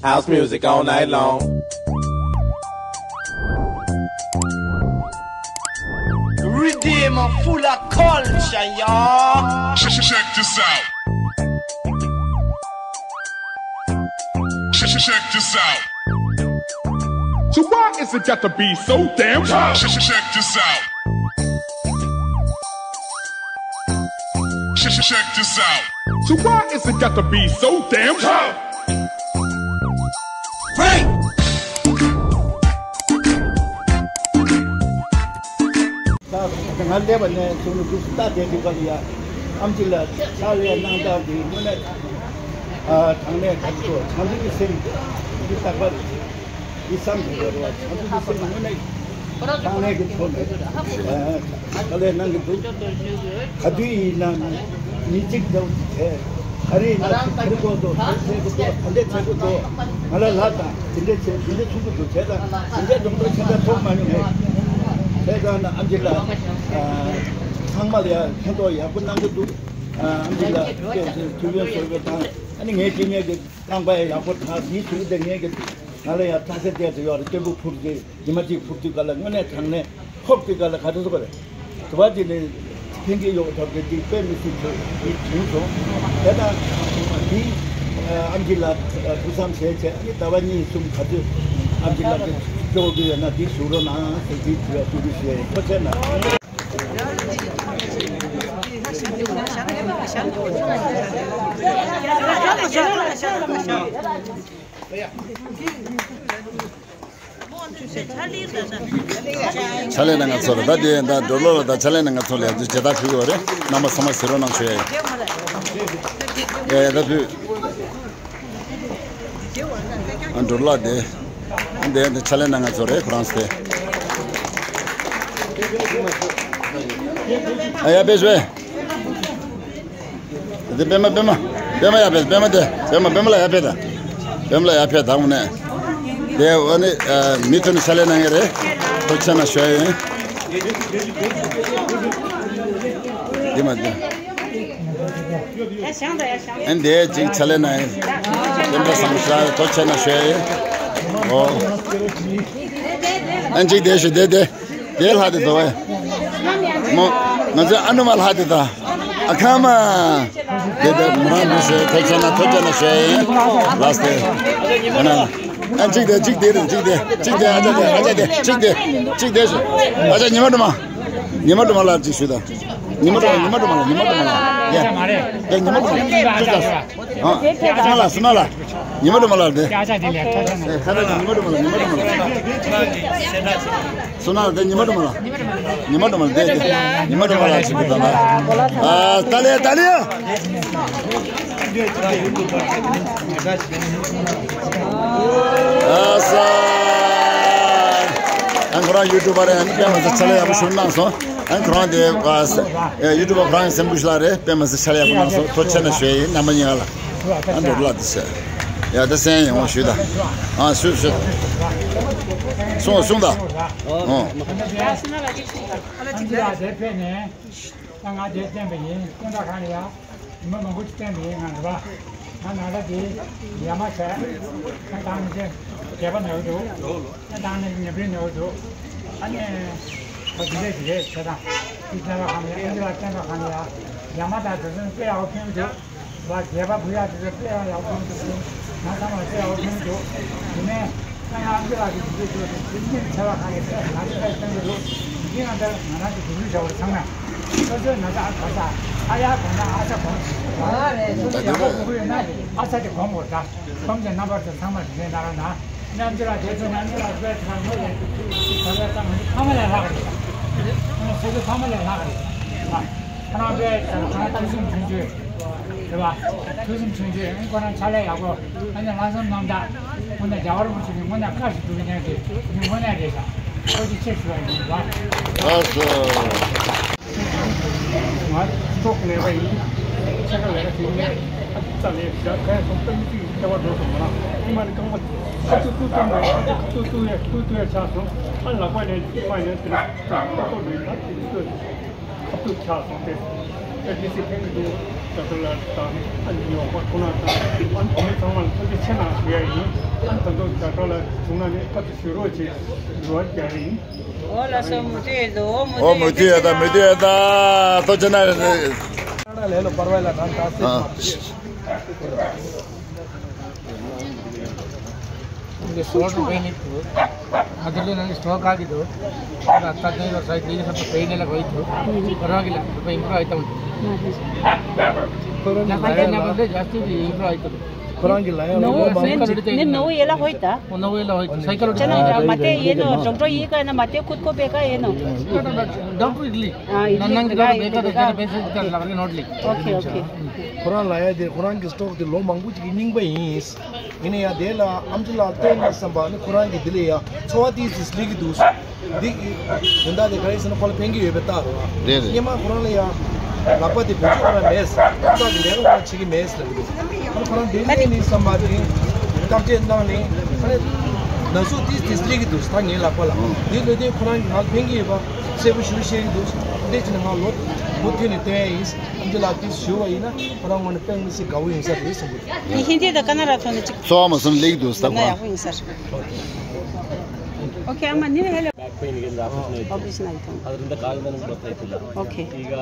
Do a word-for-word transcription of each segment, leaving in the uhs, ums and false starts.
House music all night long. Riddim full of culture, y'all. Check, check, check this out. Check, check, check this out. So why is it got to be so damn tough? Check, check, check this out. Check, check, check this out. So why is it got to be so damn tough? Frank! ད་ང་སླེབས་པ་ནས་བྱུང་ནས་འདུག་ལྟ་བསྡད་དུས་སྐབས་ལ་ཡ། ཨེམ་ཆི་ལགས་ཕྱག་ལས་གནང་སྟངས་འདི་དངོས་གནས་ཨ་དྲང་གནས་ག་ཚོད་བྱང་ཆུབ་ཀྱི་སེམས་འདི་རྟག་པར་འདི་བསམ་དགོས་པ་རེད་བ། བྱང་ཆུབ་ཀྱི་སེམས་དངོས་གནས་དྲང་གནས་ཀྱི་ཐོག་ནས་ཨ་ཕྱག་ལས་གནང་གི་འདུག་ག་དུས་ཡིན་ན་མི་གཅིག་འདྲ་བོ་ཅིག་བྱས། ཨ་རེ་ཡིན་ན་ཁ་རི་གོ་དོ་དེ་བྱེད་དགོས་དོ་ད་འདྲས་བྱེད་དགོས་དོ་ང་ལ་ལབ་དང་། དེ་འདྲས་བྱེད་དེ་འདྲས་ཐུག་གི་འདུག་བྱས་དང་། དེ་འདྲས་སྒྲོམ་གྲོགས་ཁྱེད་ཚ་ཐོག་མ་མྱོང་ངས། བྱས་དང་ན་ཨམ་ཆི་ལགས་ཚང་མ་ལ་ཡ་ཕན་ཐོགས་ཡག་པོ་གནང་གི་འདུག་ཨམ་ཆི་ལགས་དེ་དུས་བེད་སོར་བེད་དང་ཨ་ནི་ངའི་སྤྱི་གཉེར་གྱི་རྐང་པ་ཡག་པོ་དང་དེའི་ཚུལ་དེ་ངས་ཀྱི་ང་ལ་ཡ་ཐ་ས་བལྟས་ཏེ་ཡོད་རེད། སྟོན་པོ་ཕུར་གྱི་ཉི་མ་གཅིག་ཕུར་དུས་ག་ལ་དངོས་གནས་དྲང་གནས་ཧོབ་དུས་ག་ལ་ག་ཚོད་ཟེར་དགོས་རེད། དུ་བ་དེ་ནས་ཕན་གྱི་ཡོག་ཐོབ་དེ་དེ་དཔེ་མི་སྲིད་ཚོད་དེ་བྱུང་སོང་། དེ་དང་དེ་ཨམ་ཆི་ལགས་ཐུགས་བསམ་བཞེས་བྱས་ཨ་ནི་ཟླ་བ་གཉིས་གསུམ་ག་ཚོད་ཨམ་ཆི་ལགས་ཀྱི་སྐྱོ་གི་ཡོད་ན་དེ་ཞུ་རོགས་གནང་ཟེར་དེ་དུ་བ་ཐུགས་རྗེ་ཆེ། ཐུགས་རྗེ་ཆེ་གནང་། ཕྱག་ལས་གནང་མཁན་ཚོ་ལ་ད་དེ་ད་འགྲོ་ལོ་ལ་ད་ཕྱག་ལས་གནང་མཁན་ཚོ་ལ་ཡ་ཅེ་ད་ཕུལ་གི་ཡོད་རེད། རྣམ་པ་ཚང་མ་གཟིགས་རོགས་གནང་ཞུ་ཡ་ཡིན། ཡ་ཡ་ད་ཕུལ། ཨ་འགྲོ་ལོ་དེ་ཨ་དེ་དེ་ཕྱག་ལས་གནང་མཁན་ཚོ་རེད་ཁོ་རང་ཚོ་དེ། ཨ་ཡ་པེ་ཞུ་ཡ། དེ་པད་མ་པད་མ་པད་མ་ཡར་ཕེབས། པད་མ་དེ་པད་མ་པད་མ་ལ་ཡར་ཕེབས་དང་། པད་མ་ལ་ཡར་ཕེབས་དང་། དངོས་གནས་དེ་འོ་ནི་མི་ཐུག་ནས་ཕྱག་ལས་གནང་ཡས་རེད། ཐུགས་རྗེ་ཆེ་གནང་ཞུ་ཡ་ཡིན། འདི་མ་འདི། ཨན་དེ་ཅིག་ཕྱག་ལས་གནང་ཡས། དེ་འདྲ་བསམ་ཤ་ཐུགས་རྗེ་ཆེ་གནང་ཞུ་ཡ་ཡིན། ཨོ། ཨན་ཅིག་དེ་ཞུ་དེ་དེ། དེ་ལྷ་དེ་དོ་བས། མོ། ང་ཚོའི་ཨ་ནུ་མ་ལྷ་དེ་དང་། ཨ་ཁ་མ། དེ་དེ་མོ་རང་མི་ཤེས། ཐོ་ཆེ་ན་ཐོ་ཆེ་ན་ཤེས་ཡིན། ལགས་སེ། ཨ་ན། ཨ་གཅིག་དེ་གཅིག་དེ་རེད། གཅིག་དེ་གཅིག་དེ་ཨ་ཅག་དེ་ཨ་ཅག་དེ་གཅིག་དེ་གཅིག་དེ་ཤོད། ཨ་ཅག་ཉི་མ་སྒྲོལ་མ། ཉི་མ་སྒྲོལ་མ་ལ་གཅིག་ཞུ་དང་། ཉི་མ་སྒྲོལ་མ་ཉི་མ་སྒྲོལ་མ་ལ་ཉི་མ་སྒྲོལ་མ་ལ། ཡ། ཡ་ཉི་མ་སྒྲོལ་མ་ལ་ཞུ་དང་། ཨ། སུ་མ་ལ་སུ་མ་ལ། ཉི་མ་སྒྲོལ་མ་ལགས་དེ། ཨེ་ཁ་ཏ་ཉི་མ་སྒྲོལ་མ་ལ་ཉི་མ་སྒྲོལ་མ་ལ། སུ་ན་ལ་དེ་ཉི་མ་སྒྲོལ་མ་ལ། ཉི་མ་སྒྲོལ་མ་ལ་དེ་དེ། ཉི་མ་སྒྲོལ་མ་ལ་ཞིག་གི་དང་ལ། ཨ་ཏ་ལེ་ཏ་ལེ། ཨ་ས། ཨ་ཁོ་རང་ཡུ་ཊུབ་པ་རེད། ཨ་ནི་དཔེ་མ་སྲིད་ཕྱག་ལས་ཡག་པོ་ཞིག་གནང་སོང་། ཨ་ཁོ་རང་དེ་ཡུ་ཊུབ་པ་ཁོ་རང་སེམས་ཁུ་ཤ་ལ་རེད། དཔེ་མ་སྲིད་ཕྱག་ལས་ཡག་པོ་གནང་སོང་། ཐུགས་རྗེ་ཆེ་གནང་ཞུ་ཡ་ཡིན། རྣམ་པ་གཉིས་ཀ་ལ། ཨ་འགྲོ་འགྲོ་ལ་དེ་ཟེར། ཡ་ད་སེམས་ཡོང་བ་ཞུ་ད། ཨ་ཞུ་ཞུ། གསུང་གསུང་ད། ཨོ། ད་ང་དེ་བསྟན་པ་ཡིན། སྐུ་འདྲ་གང་ལ་ཡ། མི་མང་པོ་ཅིག་བསྟན་པ་ཡིན། ང་འགྲོ་བ། ང་ན་ད་དེ་ཡ་མ་བྱས། ད་ང་ནི་ཅི་རྒྱལ་པོ་ནོར་འདུག་ད་ང་ནི་ཉེ་འབྲེལ་ནོར་འདུག་ཨ་ནི་ཁོ་དེ་འདྲས་དེ་རེད་ཟེར་དང་། དེ་བསྟན་པ་གང་ལ་ཡ། ཨ་འདི་ལ་བསྟན་པ་གང་ལ་ཡ། ཡ་མ་ད་དེ་ཚོ་དཔེ་ཡག་པོ་ཕན་གྱི་འདུག་བ། རྒྱལ་པོ་བུ་ཡ་དེ་ཚོ་དཔེ་ཡག་ཡག་པོ་ཕན་གྱི་འདུག་ང་ཚང་མ་དཔེ་ཡག་པོ་ཕན་གྱི་འདུག་དེ་ནས་ང་ཡང་ཨ་འདི་ལ་གི་དེ་ཚོ་དེ་ཚོ་མིན་ཆེ་བ་གང་ལ་དཔེ་ང་ཚོ་དཔེ་ཕན་གྱི་འདུག་དེ་ང་འདིར་ང་རང་གི་དུས་ཚོད་བྱ་བར་ཚང་མས་སོ་སོའི་ན་ཚ་ཨ་ག་ཚ་ཨ་ཡ་གོང་ན་ཨ་ཚ་གོང་། སོ་སོ་ཡག་པོ་དགོས་ཀྱི་ཡོད་ན་ཨ་ཚ་དེ་གོང་དགོས་ད། ཁམས་ཀྱི་རྣམ་པར་དུ་ཚང་མ་རིག་གནས་ན་ར་ན། རྣམ་འགྱུར་ལ་དེ་ཚོ་རྣམ་འགྱུར་ལ་དཔེ་ཚང་མ་རེད། ད་ལྟ་ཚང་མ་ཕ་མ་ལས་ལྷག་རེད། ཁོང་སོ་སོ་ཕ་མ་ལས་ལྷག་རེད། ཨ། ཁོ་རང་དཔེ་ཁོ་རང་ཐུགས་སེམས་ཆུང་ཆུང་། རེད་པ། ཐུགས་སེམས་ཆུང་ཆུང་། ཁོ་རང་ཕྱག་ལས་ཡག་པོ། ཨ་ནི་ལྷག་བསམ་རྣམ་དག་ཁོང་ནས་རྒྱལ་བ་རིན་པོ་ཆེ་གི་དངོས་གནས་བཀའ་ཞིག་སྒྲུབ་མཁན་གྱི་མི་དངོས་གནས་རེད་ཤག་ཁོ་ཅིག་ཆེ་ཞུ་བ་ཡིན་པ། ལགས་སོ། ང་ཚོགས་ངེས་པ་ཡིན། ཕྱེད་ཀ་ལས་ཀ་བྱེད་ཀྱི་མེད། ཨ་ཙི་ཙ་ལས་བཞག་ཁ་ཡ་སོང་། ཏང་ཙི་ཡི་ལྟ་བ་འགྲོ་སོང་མ་ལགས། ཉི་མ་ནི་རྐང་པ་ཨ་ཙི་ཏུ་ཏུ་མེད། ཨ་ཙི་ཏུ་ཏུ་ཡ་ཏུ་ཏུ་ཡ་ཆགས་སོང་། ཨ་ལག་པ་ནས་ཏུ་པ་ནས་དེ་ལ་ཏོག་ཏོག་མེད། ཨ་ཙི་ཏུ་ཏུ་ཁ་ཏུ་ཆགས་སོང་སྟེ། ཨ་ཌི་སི་ཕེང་ཏུ་ཌོག་ཊར་ལགས་དང་ཨ་ནི་ཡོང་པ་ཁོ་ན་དང་ཨ་ནི་བུ་མོ་ཚང་མ་ལ་ཐུགས་རྗེ་ཆེ་གནང་ཞུ་ཡ་ཡིན། ཨ་ནི་ད་དུང་ཌོག་ཊར་ལགས་བྱུང་ན་ནི་སྐབས་སུ་ཞུ་རོགས་བྱེད་འགྲོ་བ་རྒྱ་རིང་། ཨོ་ལགས་སོ། མུ་མཐུད་ཡོད་དོ། ཨོ་མུ་མཐུད་ཡོད་དོ། མུ་མཐུད་ཡོད་དོ། ཐུགས་རྗེ་གནང་། ལས་ལ་པར་བ་ལ་ནང་ད་སེ། ང་ཚོ་ལ་ནང་གི་སྟོར་ག་གི་འདུག་ད་ལྟ་དེ་ཡོད་སའི་དེ་ཡོད་ས་པེ་ནེ་ལ་གོ་ཡི་འདུག་ཁོ་རང་གི་ལ་པེ་ཨིམ་པུ་རུབ་ཨའི་ཏམ། ཁོ་རང་གི་ལ་ཡང་ལ་ཁོ་རང་གི་ལ་ཡང་ནོ་ལོ་མང་པོ་ཅིག་ནི་ནོ་ཡེ་ལ་ཧོད་ད། ནོ་ཡེ་ལ་ཧོད་སའི་ཁ་ལོ་ཅ་ན་མ་ཏེ་ཡེ་ནོ་ཌོག་ཊར་ཡེ་ཀ་ན་མ་ཏེ་ཁུད་ཁོ་པེ་ཀ་ཡེ་ནོ། ཌོག་ཊར་ལི། ཨ་ཡེ་ལི་ཀ་ཡེ་ལི་ཀ་ཨོ་ཁེ་ཨོ་ཁེ། ཁོ་རང་ལ་ཡ་དེ་ཁོ་རང་གི་སྟོར་དེ་ལོ་མང་པོ་ཅིག་གི་རྙིང་པ་ཡིན། ཡིན་ན་ཡང་དེ་ལ་ཨམ་ཆི་ལགས་བསྟན་ནས་བསམ་པ་ནི་ཁོ་རང་གི་འདི་ལ་ཡང་འཚོ་བ་ཏིས་ཏིས་སླེབས་ཀྱི་འདུག་འདི་གི་དོན་དག་དེ་ག་རེ་ཟེར་ན་ཁོ་ལ་ཕན་གྱི་ཡོད་པའི་རྟགས་རེད་བ། རེད་རེད། སྔོན་མ་ཁོ་རང་ལ་ཡང་ལག་པ་དེ་བེད་སྤྱོད་ཁོ་རང་མེད། ཁོ་རང་གི་ལས་ཀ་ཁོ་རང་བྱེད་ཀྱི་མེད་ཟེར་གྱི་འདུག་ཨ་ནི་ཁོ་རང་འདི་ལས་ནི་བསམ་པ་དེ་བརྟག་དཔྱད་གནང་ནས་ཨ་ནི་ན་ཟུག་ཏིས་ཏིས་སླེབས་ཀྱི་འདུག་ད་ངའི་ལག་པ་ལ་འདི་ལོས་དེ་ཁོ་རང་གི་ང་ལ་ཕན་གྱི་ཡོད་པ་གསལ་པོ་ཞུ་བཤད་ཀྱི་འདུག་འདི་བྱས་ནས་ང་ལོ་མུ་མཐུད་ནས་བསྟན་ཡ་ཡིན། ཨམ་ཆི་ལགས་ཏིས་ཞུ་བ་ཡིན་ན་ཁོ་རང་ངོས་ནས་དཔེ་མི་སྲིད་དགའ་བོ་ཡིན་ས་རེད་གསུང་གི་འདུག་ངས་ཧིན་དི་དང་ཀ་ན་ཌ་ཐོག་ནས་ཅིག་འཚོ་བ་མ་སོང་ལེགས་འདུག་ད་ཁོ་ཡག་པོ་ཡིན་ས་རེད། ཨོ་ཁེ། ཨ་མ་ནི་ཧེ་ལ་பேக்་பெயினுக்கு இந்த ஆப்ரேஷன் ஆயிட்டோம். ஆப்ரேஷன் ஆயிட்டோம். அது ரெண்டு கால் தான் பர்த் ஆயிடுச்சு. ཨོ་ཁེ། ཨི་ག་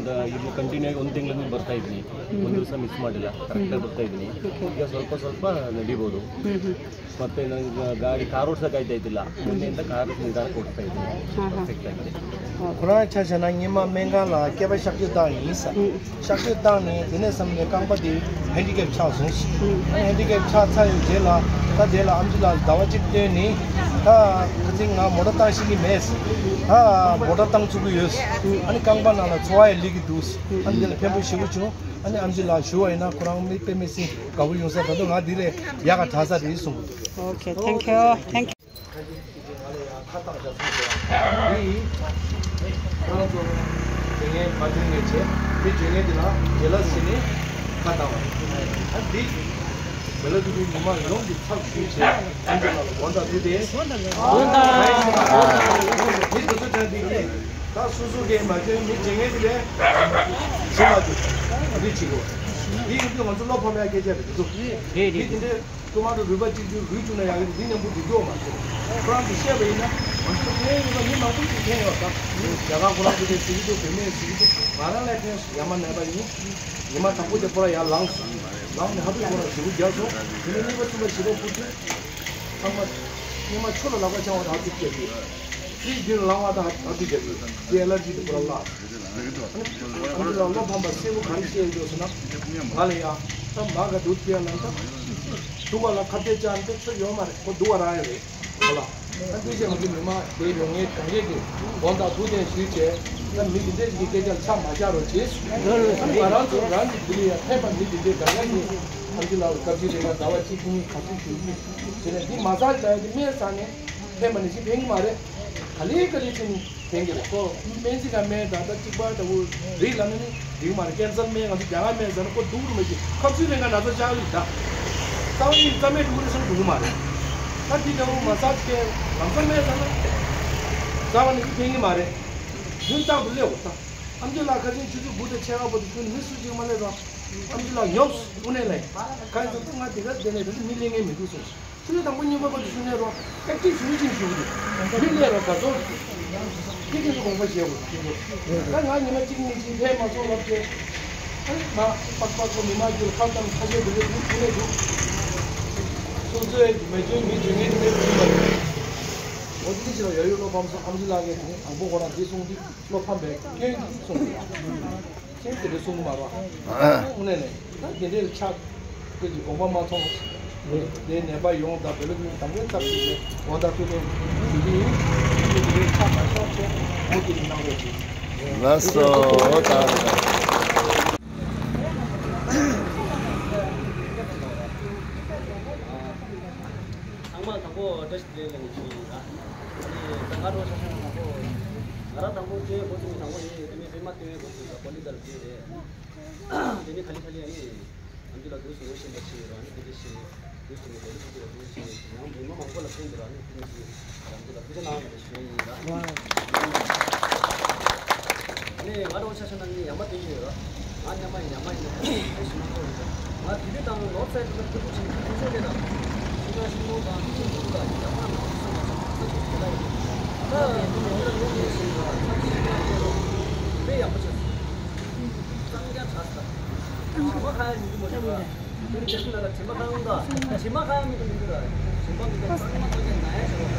འདི་ཡིད་ལུ་གན་ཊི་ནིའུ་ஒன் டைம்ல இருந்து பர்த் ஆயிடுச்சு. ஒன் வருஷம் மிஸ் மாட்டல. கரெக்டாக பர்த் ஆயிடுச்சு. இங்கே ಸ್ವಲ್ಪ ಸ್ವಲ್ಪ ನಡಿಬೋದು. ಮತ್ತೆ ನನಗೆ ಗಾಡಿ ಕಾರ್ ಓಡಿಸೋಕೆ ಆಯ್ತಾಯ್ತಿಲ್ಲ. ಮೊನ್ನೆಯಿಂದ ಕಾರ್ ನಿಧಾನ ಕೊಡ್ತಾ ಇದ್ದೀನಿ. ಹಾಂ ಹಾಂ. ಪರ್ಫೆಕ್ಟ್ ಆಗಿದೆ. ཁོ་རང་ཆ་བཞག་ན་སྔོན་མ་སྨན་ཁང་ལ་སྐེད་པ་གཤག་བཅོས་བཏང་ཡིན་ས། གཤག་བཅོས་བཏང་ནས་དེ་ནས་བསམ་ནས་རྐང་པ་དེ་ཧེན་ཌི་ཀེབ་ཆགས་སོང་ཞིག་ཨ་ནི་ཧེན་ཌི་ཀེབ་ཆགས་ཚར་ཡོད་རྗེས་ལ་ད་དེ་ལ་ཨམ་ཆི་ལགས་ཟླ་བ་གཅིག་བསྟན་ནས་ད་ཁ་སང་ང་མོ་ཊ་བཏང་ཤེས་ཀྱི་མེད། ད་མོ་ཊ་བཏང་ཚུགས་ཀྱི་ཡོད། ཨ་ནི་རྐང་པ་ནང་ལ་ཚོར་བ་ཡང་སླེབས་ཀྱི་འདུག་ཨ་ནི་དེ་ལ་ཕན་པོ་ཞེ་པོ་བྱུང་། ཨ་ནི་ཨམ་ཆི་ལགས་ཞུ་བ་ཡིན་ན་ཁོ་རང་མི་དཔེ་མི་སྲིད་དགའ་བོ་ཡོང་ས། ད་དུང་ང་འདི་ལས་ཡག་ག་དྲག་ས་རེད་གསུངས་འདུག་ཨོ་ཁེ། ཐེང་ཁྱུ། ཐེང་ཁྱུ། ཁ་ཅིག་ཅིག་ང་ལ་ཡང་ཁ་བཏགས་བྱ་ཚུལ་དེ་ཡང་འདི་ཡིན། ཁོ་རང་ཚོ་དེ་ངས་མ་བྱུང་ངས་བྱས་མི་བྱུང་ངས་འདི་ལ་ཇེ་ལ་སི་བྱས་ནས་ཁ་བཏགས་པ་རེད། ཨ་འདི་ཇེ་ལ་སི་འདི་ཉི་མ་ཡོངས་ཀྱི་ཚབ་ཞུས་བྱས་ཨ་འདི་ལ་དགོངས་དག་ཞུ་སྟེ། དགོངས་དག་མི་དེ་ཚོ་དྲན་འདི་གིས་ད་སོ་སོ་གིས་མ་བྱུང་མི་བྱུང་ངས་འདི་ལས་ཇེ་ལ་སི་འདི་བྱེད་དགོས། འདི་ཡིན་དུས་ང་ཚོ་བློ་ཕམ་ཡ་སྐད་ཆ་རེད་འདུག་མི་དེ་འདྲའི་ཊུ་མ་ཊོ་རུས་པ་གཅིག་ཅུ་རུལ་བཅུག་ན་ཡག་གི་འདི་མཉམ་པོ་འདི་འགྲོ་མ་ཤེས། ཁོ་རང་གིས་བཤད་པ་ཡིན་ན་ང་ཚོ་ཕན་ཡོད་པ་མི་མང་པོ་ཞིག་ཕན་ཡོད་པ། རྒྱ་གར་ཁོ་རང་ཚོ་དེ་ཟེར་གྱི་འདུག་བོད་མིས་ཟེར་གྱི་འདུག་ང་རང་ལ་ཕན་ཡ་མ་ནས་པ་ཡིན། ཉི་མ་དང་པོ་དེ་ཁོ་རང་ཡར་ལངས་སོང་། ལངས་ནས་ཧ་པི་ཁོ་རང་ཞེ་པོ་རྒྱག་སོང་། དེ་ནས་གཉིས་པ་གསུམ་པ་བཞི་པ་དགུ་བཅུ། ཚང་མ་སྔོན་མ་ཆུ་ལ་ལག་པ་འཆང་བ་དང་ཧ་པི་རྒྱག་གི། ཕྱིའི་རྒྱུན་ལ་ལངས་པ་དང་ཧ་པི་རྒྱག་གི། དེ་ཨེ་ལར་ཇི་དེ་ཁོ་རང་བརླག་ཨ་ནི་ཨ་ནི་ལ་བློ་ཕམ་པ་གསལ་པོ་ག་རེ་བཤད་ཡོད་ཟེར་ན། ང་ལ་ཡ་ད་མ་ག་འདུག་དེ་ལ་ད་སྡུག་པ་ལ་ཁ་གཏད་བཅག་འདི་ཚོ་ཡོད་མ་རེད། ཁོ་སྡུག་པ་རག་ཡ་རེད་ཁོ་ལ། ཨ་འདི་བྱས་ང་ཚོ་མི་མང་དེ་ཡོང་ངེས་གང་གས་ཀྱི་དགོངས་དག་ཐུགས་གཏན་ཞུས་བྱས། ད་མི་འདི་འདྲས་ཀྱི་སྐད་ཆ་ལ་ཆ་མ་བཞག་རོགས་བྱེད། ཨ་ནི་ང་རང་ཚོ་རང་གི་འདི་ལ་ཡ་ཕན་པ་མི་འདི་འདྲས་གང་གས་ཀྱི་ཨ་འདི་ལ་སྐབས་ཅིག་རེ་ང་ཟླ་བ་གཅིག་གཉིས་ག་ཚོད་ཞུ་གི་དེ་ནས་འདི་མ་ཟ་བྱ་ཡ་འདི་སྨན་ཟ་ནས་ཕན་པ་ནི་ཞིག་ཕན་གི་མ་རེད། ག་ལེ་ག་ལེ་བྱས་ནས། ཕན་གྱི་རེད་ཁོ། སྨན་རྩིས་ཁང་སྨན་ད་ལྟ་གཅིག་པ་ལྟ་བུ་རིགས་ལ་ནི་ནི་འགྲིག་མ་རེད། ཀན་སར་སྨན་ང་ཚོ་རྒྱ་གར་སྨན་ཟ་ན་ཁོ་སྡུག་རུ་མ་ཞིག་ཁབ་སུལ་རེ་འགའ་ན་ཚ་ཅག་ལི་ད། རྩ་བ་ཡིན་རྩ་མེད་འགྲོ་གི་རེད་བསམ་འགྲོ་གི་མ་རེད། ད་འདི་ལྟ་བུ་མ་ཟ་ཅིག་ལམ་སང་སྨན་ཟ་ན། རྩ་བ་ནི་ཅིག་ཕན་གྱི་མ་རེད། ཡུན་རྟག་ཏུ་སླེབས་འོ་ད། ཨམ་ཆི་ལགས་ཁ་སང་ཆུ་ཚོད་དགུ་དང་ཕྱེད་ཀ་བར་དུ་ཁྱོད་ནི་མི་སུ་གཅིག་མ་སླེབས་རོགས། ཨམ་ཆི་ལགས་ཉོབ་སུ་དངོས་གནས་ལས། ཁ་སང་ང་དེ་ག་དེ་ནས་ད་མི་སླེབས་མཁན་མི་འདུག་གསུངས། ཆུ་ཚོད་དང་པོ་གཉིས་པ་བར་དུ་བཞུགས་ནས་རོགས་ཨེག་ཊིབ་བཞུགས་ཀྱིན་བཞུགས་འདུག་མི་སླེབས་རོགས་དགའ་ཚོར་འདུག་ཁྱེད་ཀྱིས་སུ་དགོངས་པ་བཞེས་དགོས་ཀྱི་འདུག་ད་ང་ཉི་མ་གཅིག་གཉིས་གཅིག་ཕེབས་མ་སོང་ལབ་ཀྱི། ཨ་ནི་ང་པག་པག་པོ་མི་མང་རྒྱུད་ཁ་གཏམ་ཁ་ཤས་དེ་འདྲ་འདུག་དེ་འདྲ་འདུག་སོ་སོའི་མི་ཆོས་མི་ཆོས་ངེས་དེ་འདྲ་འདུག་པ་རེད། འོ་དེ་འདྲ་ཞིག་ལ་ཡ་ཡོད་བློ་ཕམ་སོང་། ཨམ་ཆི་ལགས་ཀྱིས་དེ་ནི་དང་པོ་ཁོ་རང་དེ་གསུངས་དུས་བློ་ཕམ་པའི་སྐྱོན་གྱིས་གསུངས་འདུག་ཁྱེད་དེ་འདྲ་གསུང་གི་མ་རེད། དངོས་གནས་ནས་ད་དེ་འདྲའི་ཆགས་ཁྱེད་ཀྱི་དགོངས་པ་མ་ཚོམས། དེ་ནད་པ་ཡོངས་དང་བོད་ལ་ཡོང་དང་པོའི་ཚབ་ཞུས་ཏེ་དགོངས་དག་ཐུགས་གཏན་ཞུ་གི་ཡིན། ཁྱེད་ཀྱི་དེ་འདྲའི་ཆགས་མ་ཆགས་ཆེད་འོ་དེ་གནང་རོགས་གྱིས། ལགས་སོ། ད་ཚང་མ་དང་པོ་བཀྲ་ཤིས་བདེ་ལེགས་ཞུ་ཡིན་ལ། ཨ་ནི་ད་ང་རང་ཆ་བཞག་ན་དང་པོ་ང་རང་དང་པོ་སྟོན་འགོ་བཙུགས་ནས་དང་པོ་ཡིན། དེ་ནས་རེམ་མ་སྟོན་འགོ་བཙུགས་ལ་པོ་ལི་དར་སྟོན་རེད། དེ་ནས་ག་ལེ་ག་ལེ་ཨ་ནི་ཨམ་ཆི་ལགས་དུས་སུ་ངོ་ཤེས་པ་ཞིག་ཡོད་ར། ཨ་ནི་དེ་འདྲ་ཞིག་དུས་སུ་ངོ་ཤེས་པ་དུས་སུ་ཡང་མི་མང་པོ་ལ་ཕན་འདུག་ར། ཨ་ནི་དེ་འདྲ་ཞིག་ཨམ་ཆི་ལགས་ཐུགས་རྗེ་གནང་བ་ཞུ་ཡིན་ལ། ནས་ང་རང་ཆ་བཞག་ན་ངས་ཡ་མ་བསྟན་གྱི་ཡོད། ང་མཉམ་མ་ཡིན། ཡ་མ་ཡིན་ན་ཁོ་ཚོ་ཞིག་མ་གཏོགས་ཡོད། ང་དེ་རིང་དང་ལོ་ཚད་དེ་ལ་ཕྲུ་གུ་ཆེན་པོ་ཆུང་ཆུང་དེ་དང་ཤིང་ནགས་ཤིང་སྡོང་དང་ཤིང་འབྲུ་དང་ཡ་མ་ནང་སོ་སོ་མ་སོ་མ་སོ་ཞིག་དེ་ལ་ཡོད། ད་དེ་ནས་ང་ལ་ངོ་ཤེས་ཤིང་ང་ཚ་ཞིག་ཡ་དེ་རོ་དཔེ་ཡག་པོ་བྱས་སོང་། གཙང་རྐྱང་དྲགས་སོང་། ཞིང་པ་ཁ་ཡ་ཉིན་དུ་མ་ཞིག་ར། དངུལ་སྐྱེ་ཤིང་ལ་ལ་ཇི་མ་གང་ག་ཇི་མ་གང་མི་འདུག་མི་འདུག་ལ། ཇི་མ་མི་འདུག་གཙང་མ་གཙང་རྐྱང་ན་ཡ་ཞིག་ར།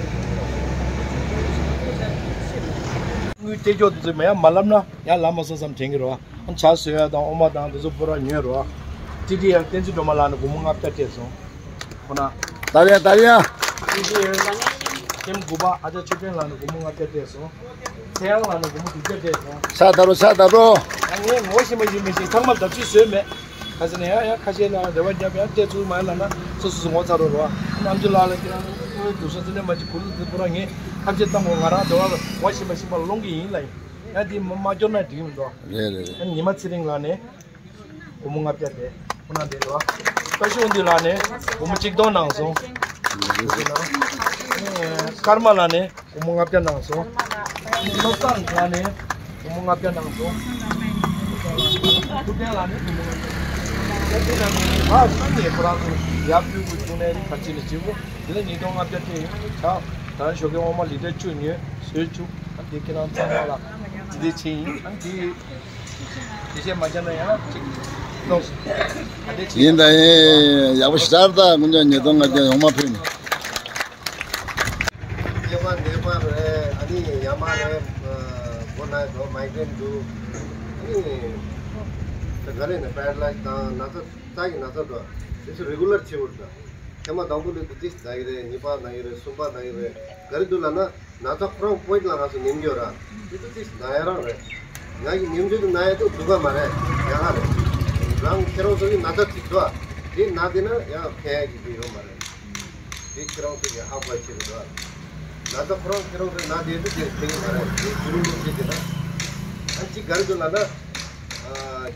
དངུལ་སྐྱེ་ཤོག་དེ་ཚོ་མ་ཡ་མ་ལབ་ན་ཡ་ལབ་མ་སོང་བསམ་དྲན་གྱི་རོ། ཨ་ཇ་བཟོ་ཡ་དང་འོ་མ་དང་དེ་ཚོ་པུ་ར་ཉོས་རོ། ཏི་ཏི་ཡ་བསྟན་འཛིན་སྒྲོལ་མ་ལགས་ནས་སྒོར་མོ་ལྔ་བརྒྱ་སྤྲད་སོང་། ཁོ་ན། ད་རེད་ད་རེད། ཏི་ཏི་ཡ་ཐེམ་དགུ་པ་ཨ་ཅག་ཆོས་འཕེལ་ལགས་ནས་སྒོར་མོ་ལྔ་བརྒྱ་སྤྲད་སོང་། ཚེ་དབང་ལགས་ནས་སྒོར་མོ་དྲུག་བརྒྱ་སྤྲད་སོང་། ཤ་ད་རོ་ཤ་ད་རོ། ཡང་ངས་ངོ་ཤེས་མ་ཤེས་མི་ཤེས་ཚང་མ་ལ་ལབ་ཚུལ་བཟོས་མེད། ཁ་ཟེར་ནས་ཡང་ཡང་ཁ་ཤས་ལ་རེ་བ་བརྒྱབ་ཡང་སྤྲད་ཚུལ་མ་ཡིན་ལབ་ན་སོ་སོ་སོ་ངོ་ཚ་རོགས་རོགས། རྣམ་དཔྱོད་ལགས་ལ་ཁྱེད་རང་དངུལ་སྡུག་ས་ཚུལ་ལས་མ་ཅིག་གུ་རུ་དེ་པུ་ར་ངས་ཐབས་ཤེས་བཏང་གོ། ང་རང་དེ་བ་ལ་ངོ་ཤེས་མ་ཤེས་པ་སློང་གི་ཡིན་ལབ་ཡིན། ཡང་དེ་མ་མ་སྐྱོར་ན་འགྲིག་མི་འདུག་རེད་རེད་རེད། ཡང་ཉི་མ་ཚེ་རིང་ལགས་ནས་སྒོར་མོ་ལྔ་བརྒྱ་དེ་ཁོ་ན་དེ་འདུག་བཀྲ་ཤིས་དབང་འདུས་ལགས་ནས་སྒོར་མོ་གཅིག་སྟོང་གནང་སོང་། ཀརྨ་ལགས་ནས་སྒོར་མོ་ལྔ་བརྒྱ་གནང་སོང་། བློ་བཟང་ལགས་ནས་སྒོར་མོ་ལྔ་བརྒྱ་གནང་སོང་། ཐུབ་བསྟན་ལགས་ནས་སྒོར་མོ་ལྔ་བརྒྱ། ད་དེ་ནང་ནས་ང་གསུམ་ནས་ཁོ་རང་ཚོ་ཡར་ཕུལ་དགོས་བྱུང་ནའི་ག་ཅི་ལ་བྱེད་དགོས། དེ་ལ་ཉིས་སྟོང་ལྔ་བརྒྱ་སྤྲད་ཡོད། ད་ད་ཞོགས་ཀས་འོ་མ་ལི་ཊར་བཅུ་ཉོས་བཟོས་བཅུག་ཨ་དེ་ཁྱེད་རང་ཚང་མ་ལ་ཇི་ལྟར་ཕྱིན་ཡིན། ཨ་དེ་དེ་བྱས་མ་བྱས་ན་ཡང་ཅིག་གནོང་། ཨ་དེ་ཕྱིན་ཡིན་ད་ཡིན། ཡག་པོ་ཞེ་དྲག་ད་དཀོན་མཆོག་ཉིས་སྟོང་ལྔ་བརྒྱ་ཡོང་མ་ཕུལ། སྐྱེས་པ་ནད་པ་རེད། ཨ་ནི་ཡ་མ་རེད། མགོ་ན་འགྲོ་མའི་གྲེན་འདུག་ཨ་ནི་ད་ག་རེ་ནས་པེ་ར་ལའི་སི་དང་ན་ཚ་རྩ་གི་ན་ཚ་འགྲོ་དེ་ཚོ་རེ་གུ་ལར་བྱེད་དགོས་རེད། ད་ཐེངས་མ་དང་པོ་ལས་དུ་ཏིས་ན་གི་རེད། གཉིས་པ་ན་གི་རེད། གསུམ་པ་ན་གི་རེད། ག་རེ་འདུག་ལབ་ན་ན་ཚ་ཁོ་རང་པོ་ཡིན་ལ་ང་ཚོ་ནེམ་གི་ཡོད་ར། དེ་དུ་ཏིས་ན་ཡ་རང་རེད། ང་གི་ནེམ་གི་དུ་ན་ཡ་དུ་འདུག་ག་མ་རེད། ཡ་ཧ་རེད། རང་ཁྱེད་རང་ཚོ་གི་ན་ཚ་ཅིག་འདུག་ཨ། དེ་ན་དེ་ན་ཡང་ཕན་ཡ་གི་དུ་ཡོད་མ་རེད། དེ་ཁྱེད་རང་ཚོ་གི་ཧ་གོ་ཡ་ཆེ་གི་འདུག་ཨ། ན་ཚ་ཁོ་རང་ཁྱེད་རང་ཚོ་ན་དེ་དུ་དེ་ཕན་གི་མ་རེད། དེ་ཆུ་རུང་རུང་བྱེད་དེ་ན། ཨ་ཅིག་ག་རེ་འདུག་ལབ་ན།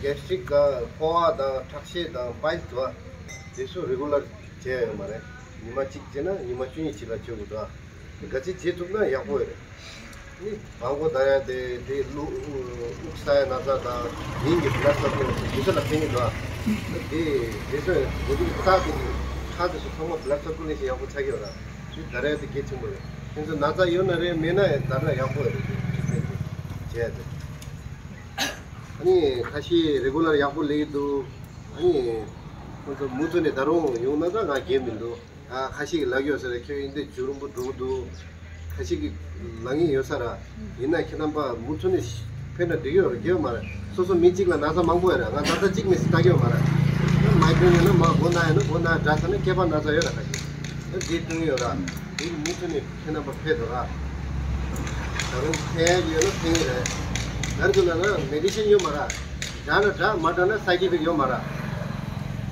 གེ་སི་ཊི་རིག་དང་ཕོ་བ་དང་ཁྲག་ཤེད་དང་པའི་སི་འདུག་ཨ། དེ་ཚོ་རེ་གུ་ལར་བྱས་ཡོད་མ་རེད། ཉི་མ་གཅིག་བྱས་ན་ཉི་མ་བཅུ་གཉིས་ཅིག་ལ་བྱེད་དགོས་འདུག་ཨ། ག་ཚོད་བྱེད་ཐུབ་ན་ཡག་པོ་ཡོད་རེད། ནི་བང་གོ་ད་ཡ་དེ་དེ་ལུ་དབུགས་ས་ཡ་ན་ཚ་དང་མིང་གི་བི་ལ་ཌི་སར་ཀུ་ལེ་ཤན་དེ་ཚོ་ལ་ཕན་གྱི་འདུག་ཨ། དེ་དེ་ཚོ་འགོ་དེ་གི་རྩ་དེ་གི་ཁྲག་དེ་ཚོ་ཚང་མ་བི་ལ་ཌི་སར་ཀུ་ལེ་ཤན་ཡག་པོ་ཆགས་ཀྱི་ཡོད་ར། དེ་ད་རེས་དེ་གལ་ཆེན་པོ་རེད། ཁྱེད་ཚོ་ན་ཚ་ཡོད་ན་རེད། མེད་ན་ད་རེས་ཡག་པོ་རེད། དེ་བྱས་ཏེ། ཨ་ནི་ཁ་ཤས་རེ་གུ་ལར་ཡག་པོ་ལས་ཀྱི་འདུག་ཨ་ནི་ཁོང་ཚོ་མུ་མཐུད་ནས་ད་རུང་ཡོང་ན་ད་ང་འགན་མི་འདུག་ཨ་ཁ་ཤས་ཀྱིས་ལབ་ཡོད་ས་རེད། ཁྱོད་འདི་འདྲ་རྒྱུན་རིང་པོ་འགྲོ་གི་འདུག་ཁ་ཤས་ཀྱིས་ལབ་མཁན་ཡོད་ས་ར། ཡིན་ན་ཁྱེད་རྣམ་པ་མུ་མཐུད་ནས་ཕེབས་ན་འགྲིག་ཡོད་རེད། འགྲིག་ཡོད་མ་རེད། སོ་སོ་མི་གཅིག་ལ་ན་ཚ་མང་པོ་ཡོད་རེད། ང་ད་ལྟ་གཅིག་མེད་ཟེར་ལྟ་གི་ཡོད་མ་རེད། མའི་གྲེན་ཡོད་ན་མ་མགོ་ན་ཡོད་ན་མགོ་ན་འདྲ་ས་ན་སྐེད་པ་ན་ཚ་ཡོད་རེད། ཁ་ཤས་ཨ་འདི་སྟོན་གི་ཡོད་ར། འདི་མུ་མཐུད་ནས་ཁྱེད་རྣམ་པ་ཕེབས་དང་ར། ད་རུང་ཕན་ཡོད་ན་ཕན་གི་རེད། ད་རུང་ལ་ན་མེ་ཌི་སིན་ཡོད་མ་ར། འདྲ་ན་འདྲ་མ་འདྲ་ན་སའི་ཌི་ཨེ་ཕེག་ཡོད་མ་ར།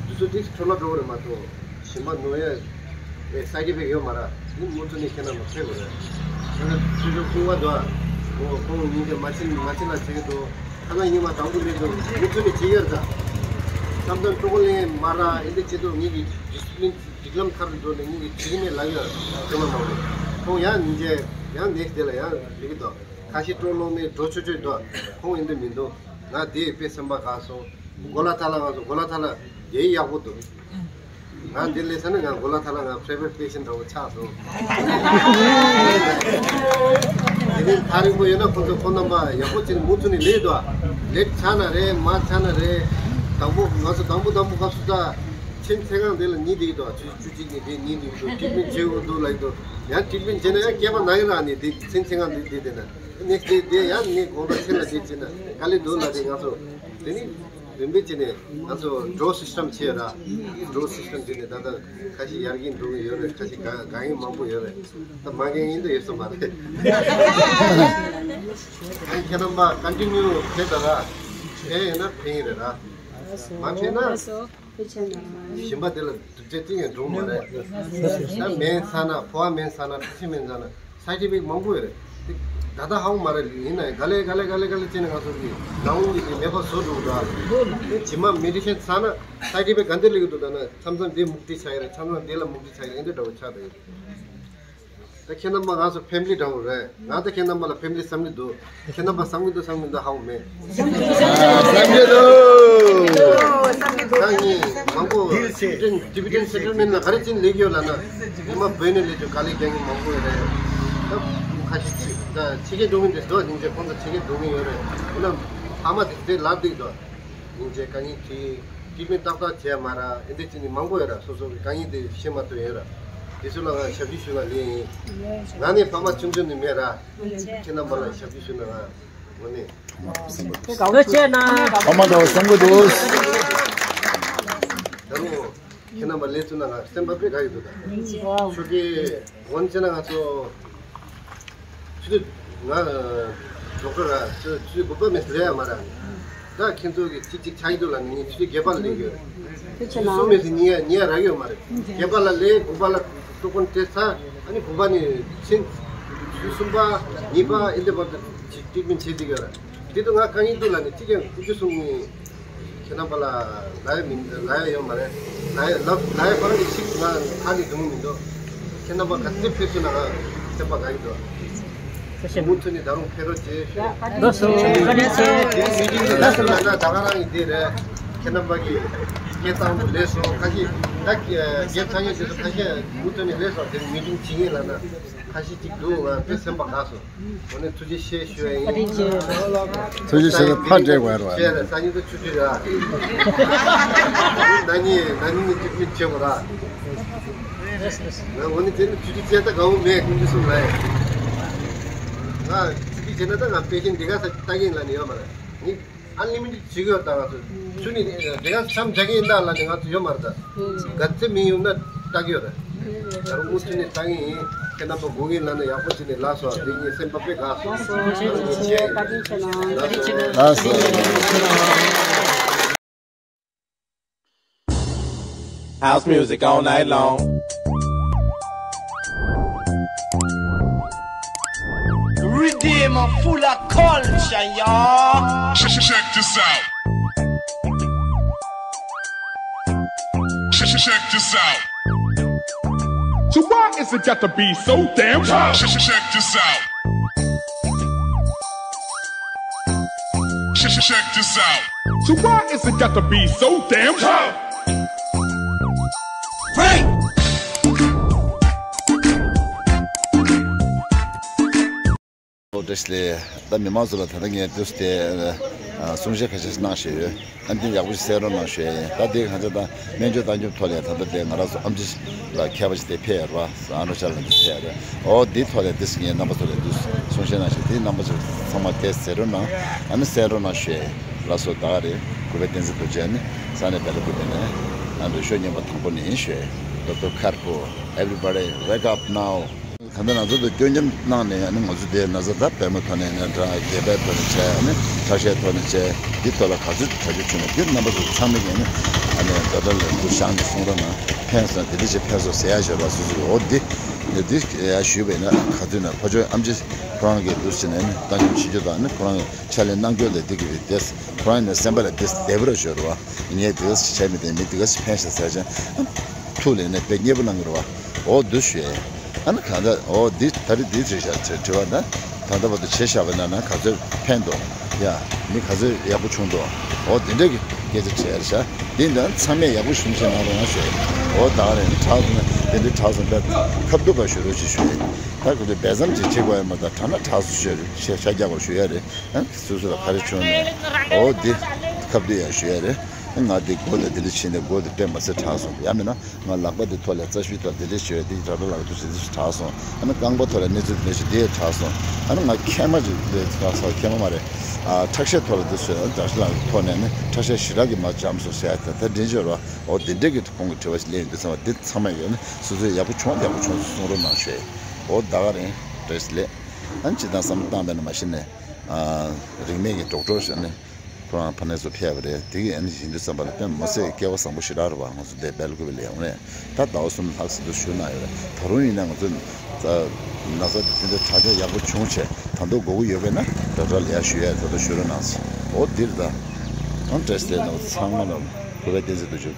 དུས་ཚོད་ཏིག་འཕྲོ་བརླག་འགྲོ་གི་རེད་མ་གཏོགས་ཞིམ་པ་ནོར་ཡ་རེད། སའི་ཌི་ཨེ་ཕེག་ཡོད་མ་ར། འདི་མུ་མཐུད་ནས་ཁྱེད་རྣམ་པ་ཕེབས་དགོས་རེད། ད་ལྟ་ཆུ་ཚོད་དགུ་པ་འདུག་ཨ། ཁོང་ཁོང་གཉིས་ཀྱི་མ་ཕྱིན་མ་ཕྱིན་ལ་བྱེད་ཀྱི་འདུག་ཁ་ན་ཉི་མ་དང་པོ་ལས་འདུག་མུ་མཐུད་ནས་བྱེད་ཀྱི་རེད་ད། བསམ་བཏང་སྤྲོ་པོ་ལེན་མ་ར་ཨེ་འདི་བྱེད་འདུག་ངེད་ཀྱི་ཌི་སི་པི་ལིན་སྒྲིག་ལམ་མཐར་འདོན་ནས་ངེད་ཀྱི་བྱེད་ཀྱི་མེད་ལབ་ཡོད་རེད། ཚང་མ་མང་པོ་ཁོང་ཡང་ཉིན་བྱེད་ཡང་ནེག་སི་ཌེ་ལ་ཡང་ལས་ཀྱི་འདུག་ཁ་ཤས་སྤྲོ་ལོང་ནས་འགྲོ་ཆོག་ཆོག་འདུག་ཁོང་ཨེ་འདི་མི་འདུག་ང་དེ་དཔེ་སེམས་པ་དགའ་སོང་། གོ་ལ་ཐ་ལ་ང་ཚོ་གོ་ལ་ཐ་ལ་དེ་ཡག་པོ་འདུག་ང་འདིར་སླེབས་ཚར་ནས་ང་གོ་ལ་ཐ་ལ་ང་པི་རའི་ཝེཊ་པེ་ཤེན་ཊི་འདྲ་བོ་ཆགས་སོང་། དེ་ནས་ཐག་རིང་པོ་ཡོད་ན་ཁོང་ཚོ་ཁོང་རྣམ་པ་ཡག་པོ་བྱས་ནས་མུ་མཐུད་ནས་ལེན་འདུག་ལེ་ཊི་ཆགས་ན་རེད། མ་ཆགས་ན་རེད། དང་པོ་ང་ཚོ་དང་པོ་དང་པོ་སྐབས་སུ་ད་ཚེ་རིང་ཚེ་སྒང་དེ་ལ་ཉིན་དེ་གི་འདུག་ཆུ་ཚོད་བཅུ་གཅིག་ནས་དེ་ཉིན་དེ་གི་འདུག་ཊི་རིཊ་མེན་ཊི་བྱེད་དགོས་འདུག་ལབ་ཀྱི་འདུག་ཡང་ཊི་རིཊ་མེན་ཊི་བྱས་ན་ཡང་སྐེད་པ་ན་གི་ར། ནས་དེ་ཚེ་རིང་ཚེ་སྒང་དེ་དེ་དེ་ན་ནེག་སི་ཌེ་དེ་ཡང་ངས་དགོངས་པ་ཚེ་ལ་དེ་བྱས་ན་དཀའ་ལས་འདུག་ལབ་དེ་ང་ཚོ་དེ་ནི། རིམ་པས་བྱས་ནས་ང་ཚོ་ཌོ་སིས་ཊམ་བྱས་ར། ཌོ་སིས་ཊམ་བྱས་ནས་ད་ལྟ་ཁ་ཤས་ཡར་རྒྱས་འགྲོ་གི་ཡོད་རེད། ཁ་ཤས་དགའ་དགའ་མཁན་མང་པོ་ཡོད་རེད། ད་མ་དགའ་མཁན་ཡིན་དུ་ཡོད་ས་མ་རེད། ཁྱེད་རྣམ་པ་ཀོན་ཊི་ནིའུ་བྱས་ད་ར། ཕན་ཡོད་ན་ཕན་གྱི་རེད་ར། མ་ཕན་ན་ཞིམ་པ་དེ་ལ་སྡུག་ཅག་གཅིག་ཡང་འགྲོ་མ་རེད། ད་མེད་ཚ་ན་ཕོ་བ་མེད་ཚ་ན་ཁྲག་ཤེད་མེད་ཚ་ན། སའི་ཌི་ཨེ་ཕེག་མང་པོ་ཡོད་རེད། དེ་ད་ལྟ་ཧ་གོ་མ་རེད། ཡིན་ན་ཡང་ག་ལེ་ག་ལེ་ག་ལེ་ག་ལེ་བྱས་ནས་ང་ཚོ་གི་ནང་ལོགས་ཀྱི་མེད་པ་བཟོ་འགྲོ་གི་འདུག་དེ་ཇི་མ་མེ་ཌི་སིན་ཟ་ན་སའི་ཌི་ཨེ་ཕེག་ག་འདྲ་སླེབས་ཀྱི་འདུག་ད་ན་མཚམས་མཚམས་དེ་མུག་སྟེ་ཆགས་ཀྱི་རེད། མཚམས་མཚམས་དེ་ལ་མུག་སྟེ་ཆགས་ཀྱི་རེད། འདི་འདྲ་བོ་ཆགས་བསྡད་ཡོད། ད་ཁྱེད་རྣམ་པ་ང་ཚོ་ཕེ་མི་ལི་འདྲ་བོ་རེད། ང་ད་ཁྱེད་རྣམ་པ་ལ་ཕེ་མི་ལི་བསམ་གྱི་འདུག་ཁྱེད་རྣམ་པ་བསམ་གྱི་འདུག་བསམ་གྱི་འདུག་ཧ་གོ་མེད། བསམ་གྱི་འདུག་ད་ངས་མང་པོ་ཌི་བི་ཌེན་ཌི་བི་ཌེན་སེ་ཊལ་མེན་ཊི་ལ་ག་རེ་ཅིག་ལས་ཀྱི་ཡོད་ལབ་ན། ཉི་མ་བོད་ནས་ལས་ཀྱི་དཀའ་ལས་རྒྱག་མཁན་མང་པོ་ཡོད་རེད། ད་ཁ་ཤས་ཅིག་ད་ཕྱི་རྒྱལ་འགྲོ་མཁན་དེ་ཚོ་སྙིང་རྗེ། ཁོང་ཚོ་ཕྱི་རྒྱལ་འགྲོ་མཁན་ཡོད་རེད། ཡིན་ནའང་ཕ་མ་དེ་ཚོ་ལབ་བསྡད་འདུག་སྙིང་རྗེ། དཀའ་ངལ་འཕྲད། ཊི་རིཊ་མེན་ཊི་ཏག་ཏག་བྱས་མ་རག་ཨེ་འདྲ་ཅིག་ནི་མང་པོ་ཡོད་ར། སོ་སོ་གི་དཀའ་ངལ་དེ་ཤེས་མ་ཐུབ་ཡོད་ར། དེ་ཚོ་ལ་ང་ཞབས་ཕྱི་ཞུ་ན་ལེན་ཡིན། ང་ནི་ཕ་མ་ཆུང་ཆུང་ནི་མེད་ར། ཁྱེད་རྣམ་པ་ལ་ཞབས་ཕྱི་ཞུ་ན་ང་ངོ་ནས། ཐུགས་རྗེ་གནང་། ཕ་མ་འདྲ་བོ་བསམ་གྱི་འདུག་ད་རུང་ཁྱེད་རྣམ་པ་ལས་ཚུལ་ན་ང་སེམས་པ་དཔེ་དགའ་ཡོད་འདུག་ད་ཆོས་ཀྱི་འོན་ཅེ་ན་ང་ཚོ་ཆུ་ཚོད་ང་ཌོག་ཊར་ར་ཆུ་ཆུ་ཚོད་དགུ་པ་མེད་ཟེར་ཡ་མ་ར། ད་ཁྱེད་ཚོ་གི་གཅིག་གཅིག་ཆགས་ཀྱི་འདུག་ལ་ནི་ངས་ཆུ་ཚོད་བརྒྱད་པ་ལ་སླེབས་ཡོད། ཆུ་ཚོད་གསུམ་མེད་ཟེར་ཉིན་ཉིན་རག་ཡོད་མ་རེད། བརྒྱད་པ་ལ་སླེབས། དགུ་པ་ལ་ཏོག་ཀོན་སྤྲད་ཚར། ཨ་ནི་དགུ་པ་ནས་ཕྱིན། ཆུ་ཚོད་གསུམ་པ་གཉིས་པ་ཨེ་འདྲ་བར་དུ་ཅིག་ཊི་རིཊ་མེན་ཊི་བྱེད་བསྡད་ཡོད་ར། དེ་དུས་ང་དཀའ་ངལ་འདུག་ལ་ནི་གཅིག་ཀྱང་ཐུགས་རྗེ་གསུང་ནི། ཁྱེད་རྣམ་པ་ལ་ལབ་ཡ་མིན་ལབ་ཡ་ཡོད་མ་རེད། ལབ་ཡ་ལབ་ལབ་ཡ་ཁོ་རང་གི་ཚིག་ང་ཁ་ནས་འདོན་གི་མི་འདུག་ཁྱེད་རྣམ་པ་ག་ཚོད་ཕེབས་ཐུབ་ན་ང་སེམས་པ་དགའ་གི་འདུག་མུ་མཐུད་ནས་ད་རུང་ཕེབས་རོགས་བྱེད་ཞུ། ལགས་སོ། བཀའ་དྲིན་ཆེ། དེ་མི་ཊིང་ལ་ལབ་ན་ད་ག་རང་གི་དེ་རེད། ཁྱེད་རྣམ་པ་གི་སྐད་གཙང་པོ་ལེགས་སོ། ཁ་ཤས་ད་རྒན་ཚ་ངེས་དེ་ཚོ་ཁ་ཤས་མུ་མཐུད་ནས་ལེགས་སོ། དེ་མི་ཊིང་བྱེད་ངེས་ལབ་ན་ཁ་ཤས་ཅིག་འདུག་ང་དཔེ་སེམས་པ་དགའ་སོང་། འོ་ནས་ཐུགས་རྗེ་ཆེ་ཞུ་ཡ་ཡིན། ཐུགས་རྗེ་ཆེ། ཕར་འགྲེལ་དགོས་རེད་བ། ཆེ་རེད། སང་ཉིན་དུ་ཆུ་ཚོད་ར། ན་ནིང་ན་ནིང་ནི་ཊི་རིཊ་མེན་ཊི་བྱེད་དགོས་ར། ང་འོ་ནི་དེ་ནི་ཆུ་ཚོད་བྱས་ད་དགའ་བོ་མེད། ཀུན་གྱི་གསུང་ལ་ཡ། ང་ཆུ་ཚོད་བྱས་ན་ད་ང་པེ་ཤེན་ཊི་འདི་ག་ས་ལྟ་གིན་ལ་ནི་ཡོད་མ་རེད། ནི་ཨན་ལི་མི་ཊེཌ་བྱེད་ཀྱི་ཡོད་ད། ང་ཚོ་ཆུ་ནི་འདི་ག་མཚམས་སྦྱར་གྱི་ཡིན་ད་ལ་ནི་ང་ཚོ་ཡོད་མ་རེད་ད། ག་ཚོད་མི་ཡོང་ན་ལྟ་གི་ཡོད་རེད། ད་རུང་མུ་མཐུད་ནས་ལྟ་གི་ཡིན། ཁྱེད་རྣམ་པ་དགོངས་ཡིན་ལ་ན་ཡག་པོ་བྱས་ནས་ལབ་སོང་། དེ་ངའི་སེམས་པ་དཔེ་དགའ་སོང་། ལགས་སོ། བཀའ་དྲིན་ཆེ་གནང་། ལགས་སོ། House music all night long. Redeemer full of culture, y'all. Check, check, check this out. Check, check, check this out. So why is it got to be so damn tough? Check, check, check this out. Check, check, check this out. So why is it got to be so damn tough? Break! ཨོ་བཀྲ་ཤིས་བདེ་ལེགས། ད་མི་མང་ཚོ་ལ་ད་ལྟ་ངས་དུས་དེ་གསུང་བཤད་ཁ་ཤས་ཤིག་གནང་བཞིན་ཡོད། ཨ་འདི་ཡག་པོ་ཞིག་གསན་རོགས་གནང་ཞུ་ཡ་ཡིན། ད་དེ་གང་ཅི་ད་སྨན་བཅོས་བཏང་སྐྱོབ་ཐོག་ལ་ད་ལྟ་དེ་ང་རང་ཚོ་ཨམ་ཆི་ལ་མཁས་པ་ཞིག་དེ་ཕེབས་ཡོད་རེད་བ། ཨ་ནུ་ཤ་ལ་འདི་ཕེབས་ཡོད་རེད། ཨོ་འདི་ཐོག་ལ་འདི་ཞིག་ངས་རྣམ་པ་ཚོ་ལ་འདི་གསུང་བཤད་གནང་ཞིག་འདི་རྣམ་པ་ཚོ་ཚང་མ་དེ་གསན་རོགས་གནང་། ཨ་ནི་གསན་རོགས་གནང་ཞུ་ཡ་ཡིན། ལགས་སོ། ད་ག་རེད། གུས་པ་བསྟན་འཛིན་རྡོ་རྗེ་ནི་ས་གནས་སྦེལ་ཀོབ་ནས་ཨ་འདི་ཤོ་རྙིང་པ་དང་པོ་ནས་ཡིན་ཞུ་ཡ་ཡིན། Doctor Kharpur, everybody wake up now. ད་ལྟ་ང་ཚོ་དུ་སྐྱོན་བརྗོད་གནང་ནས་ཨ་ནི་ང་ཚོ་དེ་ན་ཚ་ད་པད་མོ་ཐོག་ནས་ནི་འདྲ་རྒྱས་པའི་ཐོག་ནས་བྱས། ཨ་ནི་ཁྲག་ཤེད་ཐོག་ནས་བྱས། འདི་ཐོག་ལ་ག་ཚོད་ག་ཚོད་བྱུང་ན་འདི་རྣམ་པ་ཚོ་ཚང་མས་ཀྱང་ནི་ཨ་ནི་ད་ལྟ་ལ་འདུ་བཞག་ནས་གསུང་རོགས་གནང་། ཕན་སོང་དེ་འདྲ་ཞིག་ཕན་སོང་ཟེར་ཡ་ཞོར་ལ་སོ་སོ་གི་འོ་འདི་འདི་འདི་ཡ་ཞུས་པས་ན་ག་དུས་ན་ཕ་ཆོས་ཨམ་ཆི་ཁོ་རང་གི་འདུ་བྱས་ནས་ནི་ཏང་ཡོན་ཆེ་རྒྱུ་དང་ནི་ཁོ་རང་གི་ཕྱག་ལས་གནང་རྒྱུ་ལས་འདི་གི་བི་དེ་ཁོ་རང་ནི་སེམས་པ་ལ་འདི་བདེ་བར་ཞོར་བ་ངས་འདི་ག་ཞིག་བྱས་མི་དེ་མི་འདི་ག་ཞིག་ཕན་ཤག་ཟེར་ཅན་ཐུགས་ལས་ནས་དཔེ་མཉེས་པོ་གནང་གི་རེད་བ། འོ་འདུག་ཞུ་ཡས། ཨ་ནི་གང་ལྟར་འོ་འདི་ད་རེས་འདི་དྲི་བ་དྲི་བ་ན་ད་ལྟ་བར་དུ་བྱས་བཞག་པ་ན་ན་ག་ཚོད་ཕན་འདུག་ཡ་མི་ག་ཚོད་ཡག་པོ་བྱུང་འདུག་འོ་འདི་འདྲ་གི་སྐད་ཆ་དྲི་ཡ་རེད་ཤག་འདི་འདྲ་ཚང་མས་ཡག་པོ་ཞུམ་ཞེ་གནང་རོགས་གནང་ཞུ་ཡས། འོ་ད་ག་རེད་དྲག་སོང་ན་འདི་འདྲ་དྲག་སོང་པས་ཁ་བསྡུ་བ་ཞུ་རོགས་ཞེས་ཞུ་ཡས། ད་ག་ཚོད་སྦས་མཚམས་ཅིག་བྱེད་དགོས་ཡ་མ་གཏོགས་དྲག་ན་དྲག་སོང་ཞུ་ཡ་རེད། ཤ་ཤ་རྒྱག་པ་ཞུ་ཡ་རེད། ཨ་སོ་སོ་ལ་ག་རེ་བྱུང་ནས་འོ་འདི་ཁ་བསྡུ་ཡ་ཞུ་ཡ་རེད། ང་འདི་མགོ་ལ་འདི་འདྲ་བྱས་ནས་མགོ་འདི་དཔེ་མ་སྲིད་དྲག་སོང་། ཡང་མིན་ན་ང་ལག་པ་འདི་ཐོག་ལ་རྩ་ཤུའི་ཐོག་འདི་འདྲ་བྱས་འདི་ར་ར་ལག་འདི་འདྲ་དྲག་སོང་། ཨ་ནི་རྐང་པ་ཐོག་ལ་གནས་ཚུལ་འདི་འདྲ་འདི་དྲག་སོང་། ཨ་ནི་ང་མཁལ་མ་ཅིག་འདི་དྲག་སོང་། མཁལ་མ་མ་རེད། ཨ་ཁྲག་ཤེད་ཐོག་ལ་འདི་བཟོས། དྲག་ཤེད་ལ་ཐོག་ནས་ནི་ཁྲག་ཤེད་ཞེ་དྲག་གི་མར་འཇམ་སོང་ཟེར་ཡ་དེ་ད་འདྲེན་བྱོས་རོགས། འོ་འདི་འདྲས་ཀྱི་ཁོང་གི་དྲི་བ་ཞིག་སླེབས་ཡོང་དུས་ཚང་མ་འདི་ཚང་མ་ཡོད་ནི་སོ་སོའི་ཡག་པོ་བྱུང་ཡག་པོ་བྱུང་གསུང་རོགས་གནང་ཞེས། འོ་ད་ག་རེད་བཀྲ་ཤིས་བདེ་ལེགས། ཨ་ནི་ཅི་དང་བསམ་བློ་བཏང་བས་ན་མ་གཞི་ནས་ཨ་རིན་མེད་ཀྱི་ཌོག་ཊར་ཞིག་ནི་ཁོ་རང་ཕ་ནས་ཚུར་ཕེབས་པ་རེད། དེ་གི་ཨ་ནི་ཡིན་དུས་ཙམ་པ་ལ་དཔེ་མི་སྲིད་སྐལ་བ་བཟང་པོ་ཞེ་དྲག་རེད་བ། ང་ཚོ་འདིར་སྦེལ་ཀོབ་ལ་ཡོང་ནས་ད་ཟླ་བ་གསུམ་ལྷག་ཙམ་དུ་བཞུགས་གནང་ཡོད་རེད། ད་རུང་ཡིན་ན་ང་ཚོ་ད་ན་ཚ་འདི་འདྲ་དྲག་ཆ་ཡག་པོ་བྱུང་བྱས་ད་དུང་དགོས་ཀྱི་ཡོད་པས་ན་ཌོག་ཊར་ལ་ཡར་ཞུ་ཡ་ད་དུང་ཞུ་རོགས་གནང་ཟེར། འོ་འདིར་ད་ཨང་བཀྲ་ཤིས་བདེ་ལེགས། ཚང་མ་ལ་གུས་པ་བསྟན་འཛིན་རྡོ་རྗེ།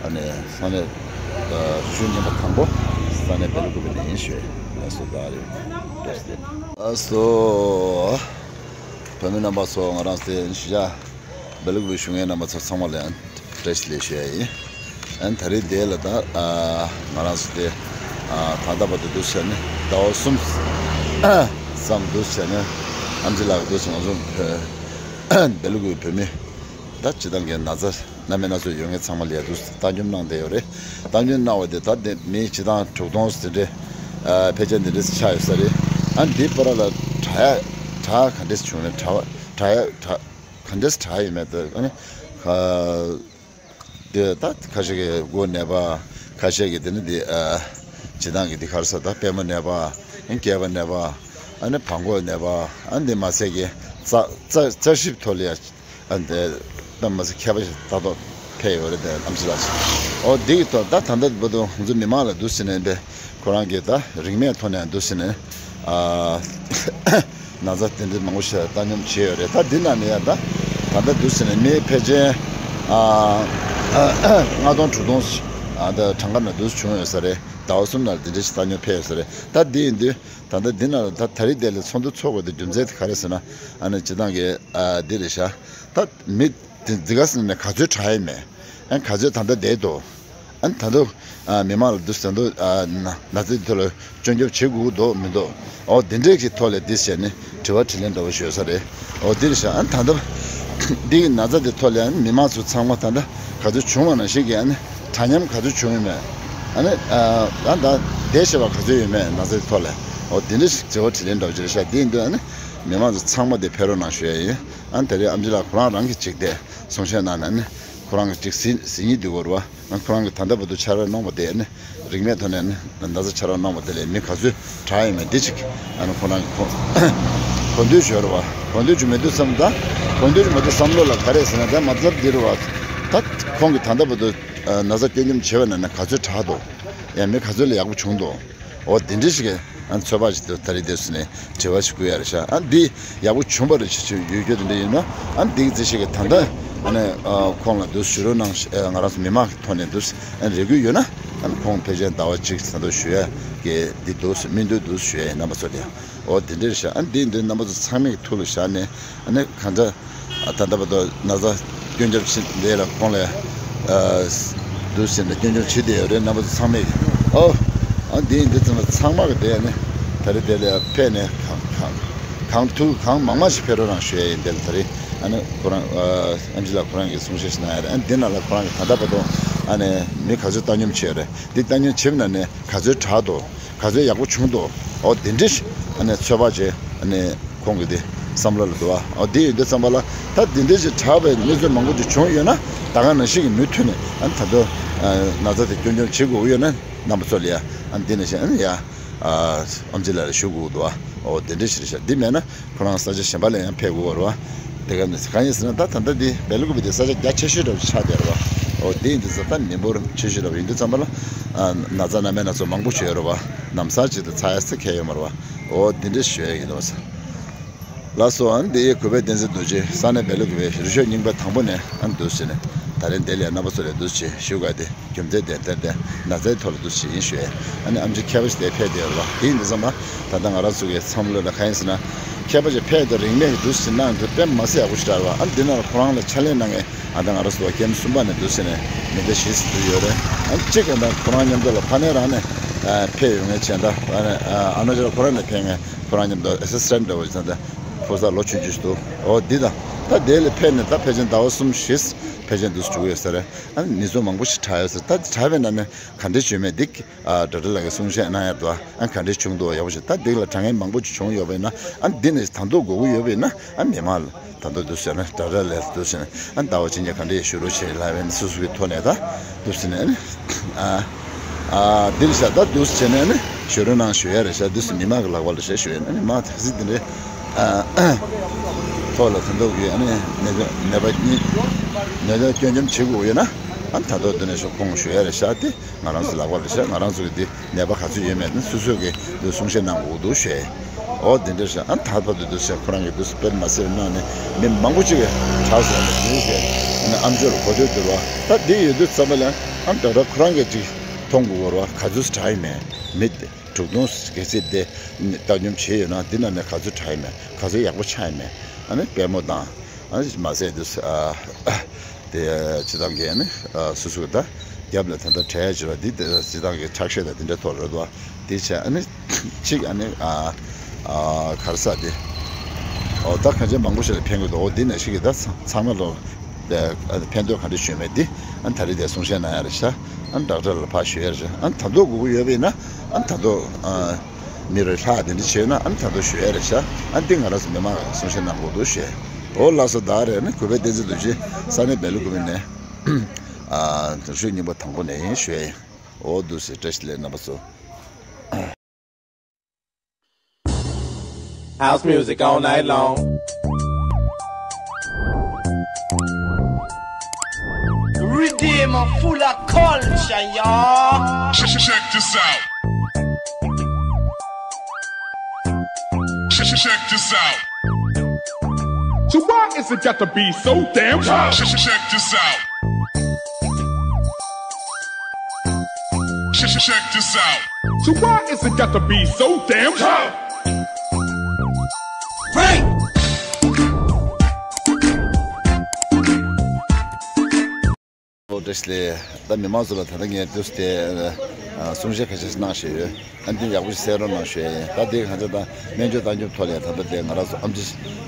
ཨ་ནི་ས་གནས་ཤོ་རྙིང་པ་དང་པོ་ས་གནས་སྦེལ་ཀོབ་ནས་ཡིན་ཞུ། སོ་ད་རེད། བཀྲ་ཤིས་བདེ་ལེགས། ཨ་སོ། བོད་མི་རྣམ་པ་ཚོ། ང་རང་ཚོ་དེ་ཞུ་བྱ་སྦེལ་ཀོབ་བཞུགས་མཁན་རྣམ་པ་ཚོ་ཚང་མ་ལ་བཀྲ་ཤིས་བདེ་ལེགས་ཞུ་ཡ་ཡིན། ཨན་ད་རེས་དེ་ལ་ད་ཨ་ང་རང་ཚོ་དེ་ཨ་ད་ལྟ་བར་དུ་འདུག་བྱས་ནས་ཟླ་བ་གསུམ་ཙམ་འདུག་བྱས་ནས་ཨམ་ཆི་ལགས་འདུག་བྱས་ང་ཚོ་བོད་སྦེལ་ཀོབ་བོད་མི་ད་སྤྱི་བཏང་གི་ན་ཚ་སྣ་མིན་སྣ་ཚོགས་ཡོད་མཁན་ཚང་མ་ལ་ཡ་འདུག་བཏང་སྙོམས་གནང་བསྡད་ཡོད་རེད། བཏང་སྙོམས་གནང་བ་དེ་ད་དེ་མི་སྤྱི་བཏང་དྲུག་སྟོང་ཙམ་རེད། ཨ་ཕལ་ཆེར་འདི་འདྲས་ཆགས་ཡོད་ས་རེད། ཨ་འདི་བར་ལ་དྲག་ཡ་དྲག་ག་འདྲས་བྱུང་ནས་དྲག་པ་དྲག་ཡ་དྲག་ག་འདྲས་དྲག་ཡོད་མེད་དེ་ཨ་ནི་ཁ་དེ་ད་ཁ་ཤས་ཀྱི་མགོ་ནད་པ། ཁ་ཤས་ཀྱི་དེ་ནི་དེ་ཨ་སྤྱི་བཏང་གི་དེ་ག་རེ་ཟེར་ད་པད་མ་ནད་པ། ཨ་སྐེད་པ་ནད་པ། ཨ་ནི་བྲང་ཁོག་ནད་པ། ཨ་འདི་མ་ཚད་ཀྱི་རྩ་རྩ་རྩ་ཞིབ་ཐོག་ལ་ཡ་ཨ་འདི་ད་མ་ཚད་མཁས་པ་ཞིག་ད་ཐོག་ཕེབས་ཡོད་རེད། དེ་ཨམ་ཆི་ལགས་ཤིག་ཨོ་འདི་གི་ཐོག་ད་ད་ལྟ་བར་དུ་ང་ཚོ་མི་མང་ལ་འདུག་ཟེར་ནས་འདི་ཁོ་རང་གིས་ད་རིན་མེད་ཐོག་ནས་འདུག་ཟེར་ནས་ཨ་ན་ཚ་དེ་འདྲ་མང་པོ་ཞིག་བཏང་སྙོམས་བྱས་ཡོད་རེད། ད་འདི་ནང་ནས་ཡང་ད་ད་ལྟ་འདུག་ཟེར་ནས་མི་ཕལ་ཆེར་ཨ་ལྔ་སྟོང་དྲུག་སྟོང་ཞིག་ཨ་ད་གྲངས་ཀ་ནང་འདུག་བྱུང་ཡོད་ས་རེད། ཟླ་བ་གསུམ་ནང་ལ་འདི་འདྲ་ཞིག་བཏང་སྙོམས་ཕེབས་ཡོད་ས་རེད། ད་འདི་ཡིན་དུས་ད་ལྟ་འདི་ནང་ལ་ད་ད་རེས་དེ་ལ་ཚོགས་འདུ་ཚོགས་དགོས་དུས་རྒྱུ་མཚན་དེ་ག་རེ་ཟེར་ན། ཨ་ནི་སྤྱི་བཏང་གི་ཨ་འདི་རེད་ཤག་ད་མི་དེ་འདི་ག་ཟེར་ནས་ག་ཚོད་དྲག་ཡོད་མེད། ཨ་ག་ཚོད་ད་ལྟ་བསྡད་འདུག་ཨ་ད་དུང་ཨ་མི་མང་ལ་འདུག་ཟེར་འདུག་ཨ་ན་ན་ཚ་འདི་ཐོག་ལ་སྐྱོན་སྐྱོབ་བྱེད་དགོས་འདུག་མི་འདུག་ཨོ་དེ་འདྲས་ཀྱི་ཐོག་ལ་འདི་བྱས་ནས་དྲི་བ་དྲིས་ལན་འདྲ་བོ་ཞུ་ས་རེད། ཨོ་འདི་རེད་ཤག་ཨ་ད་ལྟ་འདི་གི་ན་ཚ་འདི་ཐོག་ལ་ཨ་ནི་མི་མང་ཚོ་ཚང་མ་ད་ལྟ་ག་ཚོད་བྱུང་བ་ནང་བཞིན་གྱི་ཨ་ནི་འདྲ་མཉམ་ག་ཚོད་བྱུང་ཡོད་མེད། ཨ་ནི་ཨ་ད་ལྟ་བསྡད་ཤེས་པ་ག་ཚོད་ཡོད་མེད་ན་ཚ་འདི་ཐོག་ལ། ཨོ་དེ་འདྲས་ཞིག་དྲི་བ་དྲིས་ལན་འདྲ་བོ་ཅིག་རེད་ཤག་འདི་ཡིན་དུས་ཨ་ནི་མི་མང་ཚོ་ཚང་མ་འདི་ཕེབས་རོགས་གནང་ཞུ་ཡ་ཡིན། ཨ་ནི་ད་རེས་ཨམ་ཆི་ལགས་ཁོ་རང་རང་གིས་ཅིག་དེ་གསུང་བཤད་གནང་ནས་ནི་ཁོ་རང་གིས་ཅིག་ཟིན་ཟིན་ཡིག་འདི་དགོས་རེད་བ། ཨ་ཁོ་རང་གིས་ད་ལྟ་བར་དུ་ཕྱག་རོགས་གནང་བ་དེ་ནི་རིན་མེད་ཐོག་ནས་ནི་ན་ཚ་ཕྱག་རོགས་གནང་བ་དེ་ལས་མི་ག་ཚོད་དྲག་ཡོད་མེད་འདི་ཅིག་ཨ་ནི་ཁོ་རང་གིས་གོ་གོ་འདོད་བྱོས་རེད་བ། གོ་འདོད་བྱོས་མེད་དུས་ཙམ་ད་གོ་འདོད་བྱོས་མེད་དུས་བསམ་བློ་ལ་ག་རེ་ཟེར་ན་ད་མ་ཚབ་འདི་རེད་བ། ད་ཁོང་གིས་ད་ལྟ་བར་དུ་ན་ཚ་སྐྱོན་སྙོམས་བྱས་པ་ན་ནི་ག་ཚོད་དྲག་འདུག་ཡང་མི་ག་ཚོད་ལ་ཡག་པོ་བྱུང་འདུག་ཨོ་དེ་འདྲ་ཞིག་གི་ཨ་ཚོད་དཔག་ཅིག་ཏུ་ད་རེས་དེ་སུ་ནས་དྲི་བ་ཞིག་བསྐུར་ཡ་རེད་ཤག་ཨ་འདི་ཡག་པོ་བྱུང་བ་རེད་ཅེས་ཞུ་ཡོད་རྒྱུ་དེ་འདྲ་ཡིན་ནོ། ཨ་འདི་གི་རྩིས་ཞིག་གི་ད་ལྟ་ཨ་ནི་ཨ་ཁོང་ལ་འདུག་ཞུ་རོགས་གནང་ཨ་ང་རང་ཚོ་མི་མང་གི་ཐོག་ནས་འདུག་ཨ་རེ་སྐུལ་ཡོད་ན་ཨ་ཁོང་ཕལ་ཆེར་ཟླ་བ་གཅིག་ད་དུང་ཞུ་ཡ་གི་འདི་འདུག་སྨིན་འདུག་འདུག་ཞུ་ཡ་ཡིན་རྣམ་པ་ཚོ་ལ། ཨོ་དེ་འདྲ་རེད་ཤག་ཨ་འདི་འདི་རྣམ་པ་ཚོ་ཚང་མའི་ཐུགས་ལ་བཞག་ནས་ཨ་ནི་གང་འདྲ། ད་ལྟ་བར་དུ་ན་ཚ་སྐྱོན་བརྗོད་ཕྱིན་འདི་ལ་ཁོང་ལ་ཨ་འདུག་ཟེར་ནས་སྐྱོན་བརྗོད་བྱེད་བསྡད་ཡོད་རེད། རྣམ་པ་ཚོ་ཚང་མས་ཨོ་ཨ་འདི་ཡིན་འདི་ཚང་མ་ཚང་མ་གི་དེ་ནི་ད་རེས་དེ་ལ་ཕེབས་ནས་གང་གང་གང་ཐུབ་གང་མང་མང་ཞིག་ཕེབས་རོགས་གནང་ཞུ་ཡ་ཡིན། དེ་ལ་ད་རེས་ཨ་ནི་ཁོ་རང་ཨ་ཨམ་ཆི་ལགས་ཁོ་རང་གིས་གསུང་བཤད་ཞིག་གནང་ཡ་རེད། ཨ་འདི་ནང་ལ་ཁོ་རང་གིས་ད་ལྟ་བར་དུ་ཨ་ནི་མི་ག་ཚོད་བཏང་སྙོམས་བྱས་ཡོད་རེད། འདི་བཏང་སྙོམས་བྱས་པ་ན་ནི་ག་ཚོད་དྲག་འདུག་ག་ཚོད་ཡག་པོ་བྱུང་འདུག་ཨོ་དེ་འདྲ་ཞིག་ཨ་ནི་ཚོད་དཔག་བྱས་ཨ་ནི་ཁོང་གི་དེ་བསམ་བློ་ལ་འདུག་ཨ་ཨོ་དེ་ཡོད་དུས་ཙམ་པ་ལ་ད་དེ་འདྲ་ཞིག་དྲག་པའི་གནས་ཚུལ་མང་པོ་ཅིག་བྱུང་ཡོད་ན་ད་ག་ནང་བཞིན་གྱི་མུ་མཐུད་ནས་ཨ་ནི་ད་དུང་ན་ཚ་དེ་སྐྱོན་སྐྱོན་བྱེད་དགོས་ཡོད་ན་རྣམ་པ་ཚོ་ལ་ཡ་ཨ་ནི་དེ་ནང་བཞིན་ཨ་ནི་ཡ་ཨམ་ཆི་ལགས་ལ་ཞུ་དགོས་འདུག་ཨ་ཨོ་དེ་འདྲ་ཞིག་རེད་ཤག་འདི་མེད་ན། ཁོ་རང་ས་ཆ་གཞན་པ་ལ་ཡང་ཕེབས་དགོས་པ་རེད་བ། དེ་ག་ནས་གང་ཡིན་ཟེར་ན་ད་ད་ལྟ་འདི་སྦེལ་ཀོབ་འདི་ས་ཆ་རྒྱ་ཆེ་ཤོས་འདྲ་བོ་ཆགས་བསྡད་རེད་བ། འོ་དེ་ཡིན་དུས་ཙང་ད་མི་འབོར་ཆེ་ཤོས་འདྲ་བོ་ཡིན་དུས་ཙམ་པ་ལ་ཨ་ན་ཚ་སྣ་མིན་སྣ་ཚོགས་མང་པོ་བྱུང་ཡོད་རེད་བ། ལམ་སང་ཅིག་ཏུ་ཚ་ཡ་ས་ཁེལ་ཡོད་མ་རེད་བ། འོ་དེ་འདྲ་ཞུ་ཡ་ཡིན་འདུག་བ། ལགས་སོ། ཨ་ནི་འདི་ཡི་གུས་པའི་བསྟན་འཛིན་རྡོ་རྗེ་ས་གནས་སྦེལ་ཀོབ་པའི་རི་ཤོད་རྙིང་པ་དང་པོ་ནས་ཨ་ནི་འདུག་ཟེར་ནས་ད་རིང་འདི་ལ་རྣམ་པ་ཚོ་ལ་འདུག་ཅེས་ཞུ་དགོས་ཏེ། རྒྱུ་མཚན་དེ་ལྟར་ཏེ་ན་ཚའི་ཐོག་ལ་འདུག་ཅེས་ཡིན་ཞུས། ཨ་ནི་ཨམ་ཆི་མཁས་པ་ཞིག་དེ་ཕེབས་བསྡད་ཡོད་རེད་བ། དེ་ཡིན་དུས་ཙམ་པ་ད་ལྟ་ང་རང་ཚོ་གི་བསམ་བློ་ལ་གང་ཡིན་ཟེར་ན། མཁས་པ་ཞིག་ཕེབས་ཏེ་རིན་མེད་ཀྱི་འདུག་ཅེས་གནང་དུས་དཔེ་མ་སྲིད་ཡག་པོ་ཞིག་རེད་བ། ཨ་ནི་འདི་ནང་ལ་ཁོ་རང་ལ་ཕྱག་ལས་གནང་མཁན་ཨ་ད་ང་རང་ཚོ་ཀེམ་གསུམ་པ་ནས་འདུག་ཟེར་ནས་མི་སྡེ་བཞི་ཙམ་འདུག་ཡོད་རེད། ཨ་ནི་གཅིག་ཨ་ད་ཁོ་རང་མཉམ་དུ་ལ་ཕ་ནས་རང་ནས་ཨ་ཕེབས་ཡོང་མཁན་བྱས་ད་ཨ་ནི་ཨ་ཨ་ན་ཅི་ལ་ཁོ་རང་ནས་ཕེབས་མཁན་ཁོ་རང་མཉམ་དུ་ཨེ་སི་སི་ཊེན་ཊི་འདྲ་བོ་ཞིག་ད་ཕོ་གསར་ལོ་ཆུང་ཆུང་ཞིག་འདུག་འོ་འདི་དང་ད་དེ་ལ་ཕེབས་ནས་ད་ཕལ་ཆེར་ཟླ་བ་གསུམ་བཞི་ཕལ་ཆེར་འདུག་འགྲོ་གི་ཡོད་ས་རེད། ཨ་ནི་མི་ཚོགས་མང་པོ་ཞིག་དྲག་ཡོད་ས་རེད། ད་དྲག་པའི་ནང་ནས་ག་འདྲས་བྱུང་མེད་འདི་ཨ་ཌོག་ཊར་ལགས་ཀྱིས་གསུང་བཤད་གནང་ཡ་འདུག་ཨ་ག་འདྲས་བྱུང་འདུག་ཡག་པོ་ཞིག་ད་འདི་ལ་དྲག་མཁན་མང་པོ་ཞིག་བྱུང་ཡོད་པ་ཡིན་ན་ཨ་འདི་ནས་ད་དུང་དགོས་ཀྱི་ཡོད་པ་ཡིན་ན་ཨ་མི་མང་ལ་ད་དུང་འདུག་ཟེར་ན་ཌོག་ཊར་ལགས་འདུག་ཟེར་ན་ཨ་ཟླ་བ་ཕྱི་ཉིན་ག་འདྲས་ཞུ་རོགས་བྱེད་ལབ་པ་ཡིན་ན་སོ་སོ་གི་ཐོག་ནས་ད་འདུག་ཟེར་ནས་ཨ་ནི་ཨ་ཨ་འདི་ལ་ཤ་ད་འདུག་ཟེར་ནས་ཨ་ནི་ཞུ་རོགས་གནང་ཞུ་ཡ་རེད་ཤག་འདུག་ཟེར་མི་མང་གི་ལག་པ་ལ་ཤ་ཞུ་ཡ་ཨ་ནི་མ་ཐག་སི་འདི་འདྲས་ཨ་ཐོག་ལ་ད་དུང་གི་ཨ་ནི་ནད་པ་ནད་པ་གཉིས་ནད་པ་སྐྱོན་སྐྱོན་བྱེད་དགོས་ཡོད་ན་ཨ་ནི་ད་དུང་འདི་ནས་ཤོག་ཁོང་ཞུ་ཡ་རེད་ཤག་དེ་ང་རང་ཚོ་ལག་པ་ལ་ཤག་ང་རང་ཚོ་གི་དེ་ནད་པ་ག་ཚོད་ཡོད་མེད་ནི་སོ་སོ་གི་དེ་གསུང་བཤད་གནང་དགོས་འདུག་ཞེས། འོ་དེ་འདྲ་ཞིག་ཨ་ད་བར་དུ་འདུག་ཟེར་ཁོ་རང་གི་འདུག་སྤེལ་མ་ཟེར་གནང་ནས་མི་མང་པོ་ཅིག་གིས་དྲག་སོང་ནས་འདུག་ཟེར་ཨ་ནི་ཨམ་ཅོག་ལ་གོ་ཐོས་འདུག་ར། ད་དེ་ཡོད་དུས་ཙམ་པ་ལ་ཨ་ཌོག་ཊར་ཁོ་རང་གིས་ཅིག་མཐོང་དགོས་ར། ག་ཚོད་དྲག་ཡིན་མེད་མི་དེ་ དྲུག་སྟོང་གལ་སྲིད་དེ་བཏང་སྙོམས་བྱས་ཡོད་ན། འདི་ནང་ནས་ག་ཚོད་དྲག་ཡོད་མེད། ག་ཚོད་ཡག་པོ་ཆགས་ཡོད་མེད། ཨ་ནི་དཔལ་མོ་དང་། ཨ་ནི་མ་ཟད་དུ་ཨ་དེ་སྤྱི་བཏང་གི་ཨ་ནི་སོ་སོ་གི་ད་རྒྱབ་ལ་ད་ལྟ་གྲས་བྱེད་པ་འདི་སྤྱི་བཏང་གི་ཁྲག་ཤེད་དང་འདི་འདྲ་ཐོག་རེད་དོ། དེ་བྱས་ཨ་ནི་གཅིག་ཨ་ནི་ཨ་ཨ་ག་རེ་ཟེར་དེ། འོ་ད་གང་ཅི་མང་པོ་ཞིག་ལ་ཕན་གི་འདུག་འོ་འདི་ནང་བཞིན་གི་ད་ཚང་མ་ལོ། ཕན་ཐོགས་ག་འདྲ་བྱུང་མེད་དེ། ཨ་ད་རེས་དེ་གསུང་བཤད་གནང་ཡ་རེད་ཤག་ཨ་ཌོག་ཊར་ལ་ཕར་ཞུ་ཡ་རེད་ཤག་ཨ་ད་དུང་དགོས་ཀྱི་ཡོད་པ་ཡིན་ན། ཨ་ད་དུང་ཨ་མི་རེ་ལྷག་དེ་འདྲ་བྱས་ན། ཨ་ད་དུང་ཞུ་ཡ་རེད་ཤག་ཨ་འདི་ང་རང་ཚོ་མི་མང་ལ་གསུང་བཤད་གནང་དགོས་འདུག་ཞེས། འོ་ལགས་སོ། ད་རེས་ནི་གུས་པ་བསྟན་འཛིན་རྡོ་རྗེ་ས་གནས་སྦེལ་ཀོབ་ནས་ཨ་རིག་གཞུང་རྙིང་པ་དང་པོ་ནས་ཡིན་ཞུ་ཡ་ཡིན། འོ་འདུག་སེ། བཀྲ་ཤིས་བདེ་ལེགས་རྣམ་པ་ཚོ། House music all night long. Riddim full of culture, y'all. Check, check, check this out. Check, check, check this out. So why is it got to be so damn hard? Check, check, check this out. Check, check, check this out. So why is it got to be so damn hard? Break! ཨོ་བཀྲ་ཤིས་བདེ་ལེགས། ད་མི་མང་ཚོ་ལ་ད་ལྟ་ངས་དུས་དེ་ཨ་གསུང་བཤད་ཁ་ཤས་གནང་བཞིན་ཡོད། ཨ་འདི་ཡག་པོ་ཞིག་གསན་རོགས་གནང་ཞུ་ཡ་ཡིན། ད་དེ་གང་ཅི་ད་སྨན་བཅོས་བཏང་སྙོམས་ཐོག་ལ་ད་ལྟ་དེ་ང་རང་ཚོ་ཨེམ་ཆི་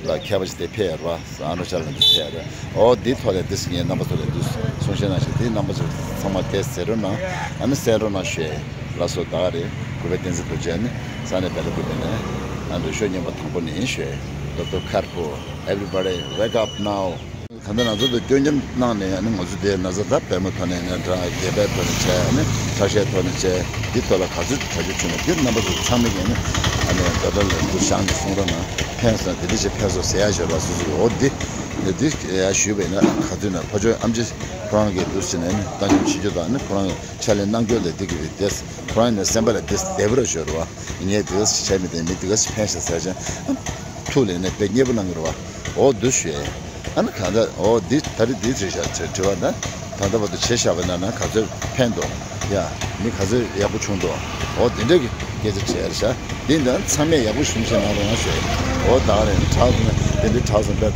ལ་མཁས་པ་ཞིག་དེ་ཕེབས་ཡོད་རེད་པ། ཨ་ནུ་ཤ་ལ་འདི་ཕེབས་ཡོད་རེད། ཨོ་འདི་ཐོག་ལ་འདི་ངས་རྣམ་པ་ཚོ་ལ་འདི་གསུང་བཤད་གནང་ཞིང་། འདི་རྣམ་པ་ཚོ་ཚང་མ་དེ་གསན་རོགས་གནང་། ཨ་ནི་གསན་རོགས་གནང་ཞུ་ཡ་ཡིན། ལགས་སོ། ད་ག་རེད། གུས་པ་བསྟན་འཛིན་རྡོ་རྗེ་ནི་ས་གནས་སྦེལ་ཀོབ་ནས། ཨ་འདི་ཤོ་རྙིང་པ་དང་པོ་ནས་ཡིན་ཞུ་ཡ་ཡིན། ཌོག་ཊར་ཁར་པོ། Everybody wake up now. ད་ལྟ་ང་ཚོ་དང་སྐྱོན་བརྗོད་གནང་ནས། ཨ་ནི་ང་ཚོ་དེ་ན་ཚ་ད་དཔལ་མོ་ཐོག་ནས་ནས་འདྲ་རྒྱལ་པོའི་ཐོག་ནས་བྱས། ཨ་ནི་ཁྲག་ཤེད་ཐོག་ནས་བྱས། འདི་ཐོག་ལ་ག་ཚོད་དྲག་སྐྱེད་བྱུང་མེད། འདི་རྣམ་པ་ཚོ་ཚང་མས་ཀྱིས་ཨ་ནི་ཨ་ནི་ཌོག་ཊར་ལ་འདུག་བཞག་ནས་གསུང་རོགས་གནང་། ཕན་སོང་དེ་འདྲ་ཞིག་ཕན་སོང་ཟེར་ཡ་ཞོར་ལ་སོ་སོ་གི་འོ་འདི་འདི་འདི་ཡ་ཞུས་པ་ཡིན་ན། ག་ཚོད་ན་ཕ་ཆོས་ཨེམ་ཆི་ཁོ་རང་གིས་འདུག་ཟེར་ནས་ནི་བཏང་སྙོམས་བྱེད་རྒྱུ་དང་། ཨ་ནི་ཁོ་རང་གི་ཕྱག་ལས་གནང་རྒྱུ་ལས་འདི་གི་བི་དེ་ཁོ་རང་ནས་སེམས་པ་ལ་འདི་བདེ་པོ་ར་ཞོར་བ། ངས་འདི་ག་ཞིག་བྱས་མི་དེ་མི་འདི་ག་ཞིག་ཕན་ཤག་ཟེར་ཅན་ཐུགས་ལ་ནས་དཔེ་མཉེས་པོ་གནང་གི་རེད་བ། འོ་འདུག་ཞུ་ཡ་ཡིན། ཨ་ནི་གང་ལྟར་འོ་འདི་ད་རེས་འདི་དྲི་བ་ན། ད་ལྟ་བར་དུ་བྱས་བཞག་པ་ན་ན་ག་ཚོད་ཕན་འདུག་ཡ། མི་ག་ཚོད་ཡག་པོ་བྱུང་འདུག་འོ་དེ་འདྲ་གི་སྐད་ཆ་དྲི་ཡ་རེད་ཤག་འདི་འདྲ་ཚང་མས་ཡག་པོ་གསུང་བཤད་གནང་རོགས་གནང་ཞུ་ཡ་ཡིན། འོ་ད་རེད། དྲག་སོང་ན་དེ་འདྲ་དྲག་སོང་། དཔེ་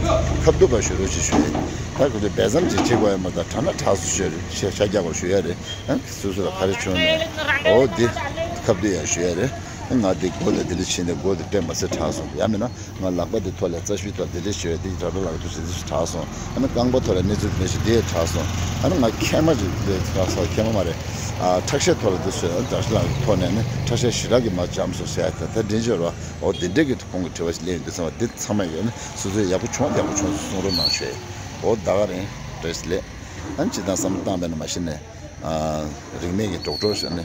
ཁ་བསྡུ་བ་ཞུ་རོགས་ཞེས་ཞུ་ཡ་ཡིན། ད་ག་ཚོད་སྦས་མཚམས་ཅིག་བྱེད་དགོས་ཡ་མ་གཏོགས། དྲག་ན་དྲག་སོང་ཞུ་ཡ་རེད། ཤ་ཤ་རྒྱག་དགོས་ཞུ་ཡ་རེད། ཨ་སོ་སོ་ལ་ག་རེ་བྱུང་ན། འོ་འདི་ཁ་བསྡུ་ཡ་ཞུ་ཡ་རེད། ང་འདི་མགོ་ལ་འདི་འདྲ་བྱས་ནས་མགོ་འདི་དཔེ་མ་ཚད་དྲག་སོང་། ཡང་མིན་ན་ང་ལག་པ་འདི་ཐོག་ལ་རྩ་ཤུད་ཐོག་འདི་འདྲ་བྱས། འདི་ཌོག་ཊར་ལགས་འདི་འདྲ་བྱས་འདི་དྲག་སོང་། ཨ་ནི་རྐང་པ་ཐོག་ལ་གནས་ཚུལ་འདི་འདྲ་བྱས་འདི་དྲག་སོང་། ཨ་ནི་ང་མཁལ་མ་ཅིག་འདི་དྲག་སོང་། མཁལ་མ་མ་རེད། ཨ་ཁྲག་ཤེད་ཐོག་ལ་འདི་བཟོས། ཌོག་ཊར་ལགས་ཐོག་ནས་ནི་ཁྲག་ཤེད་ཞེ་དྲག་གི་མར་འཇམ་སོང་ཟེར་ཡ་དེ་ད་འདྲེན་བྱོས་རོགས། འོ་འདི་འདྲ་གི་ཁོང་གི་དྲི་བ་ཞིག་སླེབས་ཡོང་དུས་ཙམ་པ་འདི་ཚང་མ་ཡོད་ནི་སོ་སོས་ཡག་པོ་བྱུང་ཡག་པོ་བྱུང་གསུང་རོགས་གནང་ཞུ་ཡ་ཡིན། འོ་ད་ག་རེད། བཀྲ་ཤིས་བདེ་ལེགས། ཨ་ནི་སྤྱིར་བཏང་བསམ་བློ་བཏང་བས་ན་མ་གཞི་ནས་ཨ་རིན་མེད་ཀྱི་ཌོག་ཊར་ཞིག་ནི་